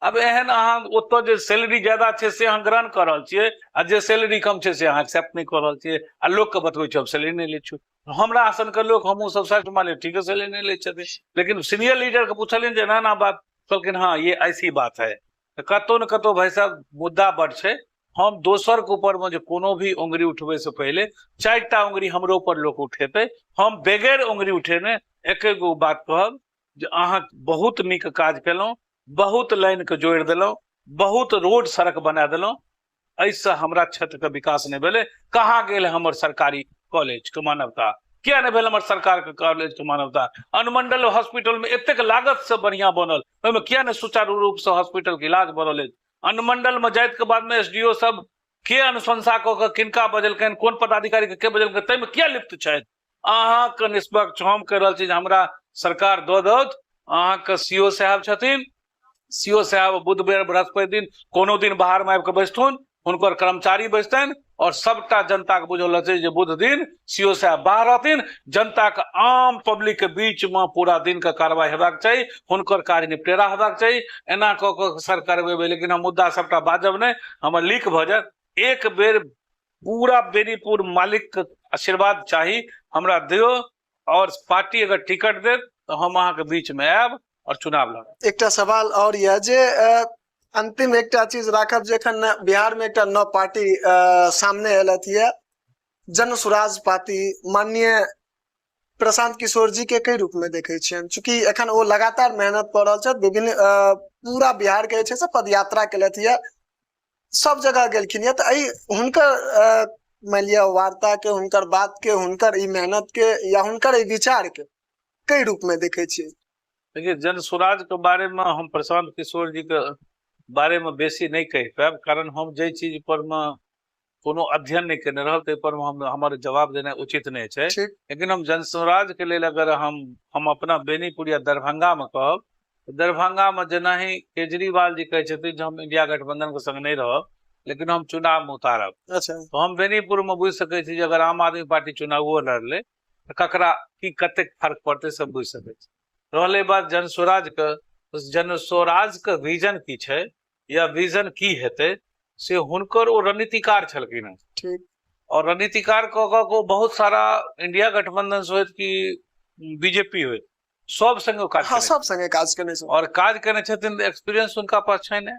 अब एहन अहाँ ओतऽ जे सैलरी ज्यादा छै से अहाँ ग्रहण कऽ रहल छियै आ जे सैलरी कम छै से अहाँ एक्सेप्ट नहि कऽ रहल छियै आ लोकके बतबै छियै हम सैलरी नहि लै छी। हमरा सनके लोक हमहूँ सब साइड मानि ठीक है सैलरी नहि लै छथिन, लेकिन सीनियर लीडरके पुछलियनि जे एना एना बात, कहलखिन हाँ ये ऐसी बात है। तऽ कतहु ने कतहु भाइ साहब मुद्दा बड़ छै। हम दोसरके ऊपरमे जे कोनो भी उंगरी उठबै से पहिले 4टा उंगरी हमरो ऊपर लोक उठेतै। हम बगैर उंगरी उठेने एके गो बात कहब जे अहाँ बहुत नीक काज केलहुँ, बहुत लाइनके जोड़ि देलहुँ, बहुत रोड सड़क बना देलहुँ, एहिसँ हमरा क्षेत्रके विकास नहि भेलै। कहाँ गेल हमर सरकारी कॉलेजके मानवता? किया नहि भेल हमर सरकारके कॉलेजके मानवता? अनुमंडल हॉस्पिटलमे एतेक लागतसँ बढ़िआँ बनल, ओहिमे किया नहि सुचारू रूपसँ हॉस्पिटलके इलाज भऽ रहल अछि? अनुमंडल में जाइत के बाद में एसडीओ सब के अनुशंसा कऽ के किनका बजलकनि, कोन पदाधिकारी के के बजलकनि, ताहिमे किया लिप्त छथि? अहाँके निष्पक्ष हम कहि रहल छी जे हमरा सरकार दऽ दौत। अहाँके सीओ साहब छथिन, सीओ साहब बुध बेर बृहस्पति दिन कोनो दिन बाहर में आबि कऽ बैसथुन, हुनकर कर्मचारी बैसतनि और सबटा जनता के बुझल रहतै जे बुध दिन सीओ साहब बाहर रहथिन। जनता के आम पब्लिक के बीच में पूरा दिन के कार्रवाई हेबाक चाही, हुनकर कार्य निपटेरा हेबाक चाही। एना कऽ कऽ सर करबेबै, लेकिन हम मुद्दा सबटा बाजब नहि, हमर लीक भऽ जायत। एक बेर पूरा बेनीपुर मालिक के आशीर्वाद चाही हमरा, दियौ और पार्टी अगर टिकट देत तऽ हम अहाँके बीच में आयब और चुनाव लड़ब। एकटा सवाल और यऽ जे अंतिम एकटा चीज राखब जे एखन बिहार में एकटा नव पार्टी सामने एलथि यऽ, जन सुराज पार्टी, माननीय प्रशांत किशोर जी के कई रूप में देखे छियनि? चूंकि एखन ओ लगातार मेहनत कऽ रहल छथि, विभिन्न पूरा बिहार के जे छै से पदयात्रा केलथि यऽ, सब जगह गेलखिन यऽ, तऽ एहि हुनकर मानि लिअ वार्ता के, हुनकर बात के, हुनकर ई मेहनत के या हुनकर ई विचार के कई रूप में देखे छियै? देखिए, जन स्वराज के बारे में हम प्रशांत किशोर जी के बारे में बेसी नहीं कहि पायब, कारण हम जाहि चीज पर में कोनो अध्ययन नहीं केने रहल ताहि पर हम हमर जवाब देनाइ उचित नहीं छै। लेकिन हम जन स्वराज के लेल अगर हम अपना बेनीपुर या दरभंगा में कहब, दरभंगा में जेना ही केजरीवाल जी कहै छथिन जे हम इंडिया गठबंधन के संग नहीं रहब, लेकिन हम चुनाव में उतारब। तो हम बेनीपुर में बुझि सकै छी जे अगर आम आदमी पार्टी चुनावो लड़लै तऽ ककरा की कतेक फर्क पड़तै सब बुझि सकै छी। रहलै बात जन स्वराज के, जन स्वराज के विजन की छै या विजन की हेतै से हुनकर ओ रणनीतिकार छलखिन हँ। और रणनीतिकार कऽ कऽ ओ बहुत सारा इंडिया गठबंधन से होइत कि बीजेपी होइत, सब संगे ओ काज केने सब संगे काज केने छथिन। और काज केने छथिन, एक्सपीरियंस हुनका पास छै ने।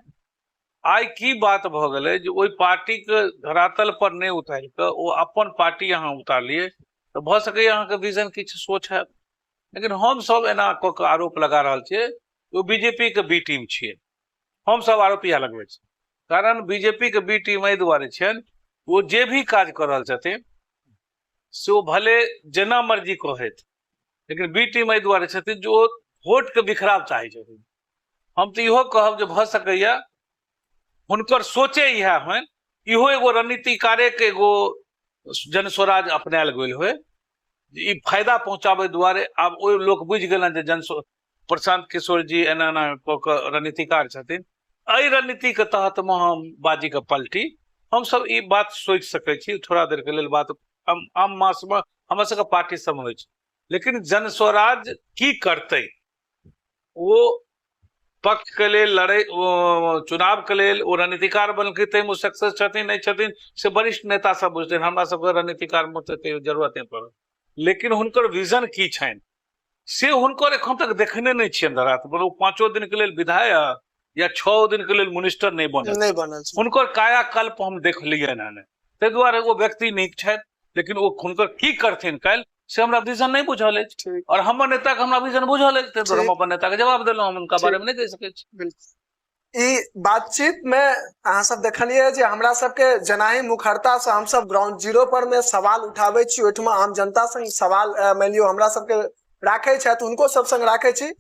आइ की बात भऽ गेलै जे ओहि पार्टीके धरातल पर नहि उतारि कऽ ओ अपन पार्टी अहाँ उतारलियै, तऽ भऽ सकैए अहाँके विजन किछु सोच हैत, लेकिन हम सब एना कऽ कऽ आरोप लगा रहल छियै ओ बीजेपी के बी टीम छियै। हम सब आरोप इएह लगबै छी, कारण बीजेपी के बी टीम एहि दुआरे छियनि, ओ जे भी काज कऽ रहल छथिन से ओ भले जेना मर्जी कहथि, लेकिन बी टीम एहि दुआरे छथिन जे ओ वोटके बिखराव चाहै छथिन। हम तऽ इहो कहब जे भऽ सकैए हुनकर सोचे इएह होइन, इहो एगो रणनीतिकारेके एगो जन स्वराज अपनायल गेल होय जे ई फायदा पहुँचाबै दुआरे। आब ओहि लोक बुझि गेलनि जे जन प्रशांत किशोर जी एना एना कऽ कऽ रणनीतिकार छथिन, एहि रणनीतिके तहतमे हम बाजीके पलटी। हमसब ई बात सोचि सकै छी थोड़ा देरके लेल, बात आम मासमे हमर सबके पार्टी सब होइ छै, लेकिन जन स्वराज की करतै, ओ पक्ष के लेल लड़ै, चुनाव के लेल ओ रणनीतिकार बनलखिन, ताहिमे ओ सक्सेस छथिन नहि छथिन से वरिष्ठ नेता सब बुझथिन, हमरा सबके रणनीतिकार मे तऽ कहियो जरूरत नहि पड़ल। लेकिन हुनकर विजन की छनि से हुनकर एखन तक देखने नहि छियनि धरात पर। ओ 5 दिन के लेल विधायक या 6 दिन के लेल मिनिस्टर नहि बनल, नहि बनल, हुनकर कायाकल्प हम देखलियनि हन, ताहि दुआरे ओ व्यक्ति नीक छथि, लेकिन ओ हुनकर की करथिन काल्हि से हमरा विजन नहि बुझल अछि, और हमर नेता के हमरा विजन बुझल अछि, ताहि दुआरे हम अपन नेता के जवाब देलहुँ, हम हुनका बारे में नहि कहि सकै छी। बिल्कुल। ई बातचीत में अहाँ सब देखलियै जे हमरा सबके जेनाही मुखरता से हम सब ग्राउंड जीरो पर में सवाल उठाबै छी, ओहिठमा आम जनता संग सवाल मानि लियौ हमरा सबके राखै छथि, हुनको सब संग राखै छी,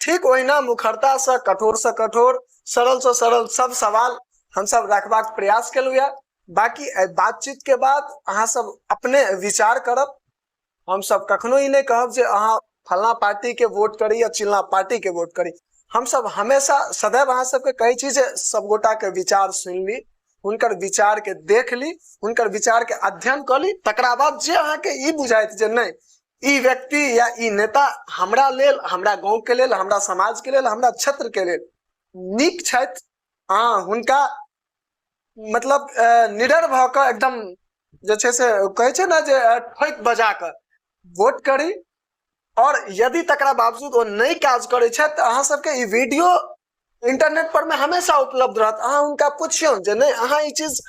ठीक ओहिना मुखरता से कठोर से कठोर, सरल से सरल सब सवाल हम सब रखबाक प्रयास केलहुँ यऽ। बाकी एहि बातचीत के बाद अहाँ सब अपने विचार करब, हम सब कखनो ई नहि कहब जे अहाँ फलना पार्टी के वोट करी या चिलना पार्टी के वोट करी। हम सब हमेशा सदैव अहाँ सबके कहै छी जे सब गोटा के विचार सुनि ली, हुनकर विचार के देख ली, हुनकर विचार के अध्ययन कऽ ली, तकरा बाद जे अहाँके ई बुझाइत जे नहि ई व्यक्ति या ई नेता हमरा लेल, हमरा गाँव के लेल, हमरा समाज के लेल, हमरा क्षेत्र के लेल नीक छथि, अहाँ हुनका मतलब निडर भऽ कऽ एकदम जे छै से कहै छै ने जे ठोकि बजा कऽ वोट करी। और यदि तकरा बावजूद ओ नहि काज करै छथि तऽ अहाँ सबके ई वीडियो इंटरनेट पर में हमेशा उपलब्ध रहत, अहाँ हुनका पुछियौन जे नहि अहाँ ई चीज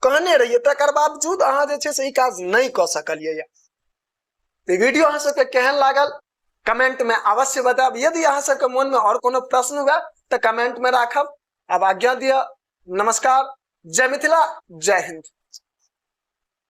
कहने रहियै तकर बावजूद अहाँ जे छै से ई काज नहि कऽ सकलियै। ई वीडियो अहाँ सबके केहन लागल कमेंट में अवश्य बतायब। यदि अहाँ सबके मन में और कोनो प्रश्न हुए तऽ कमेंट में राखब। अब आज्ञा दिअ, नमस्कार, जय मिथिला, जय हिंद।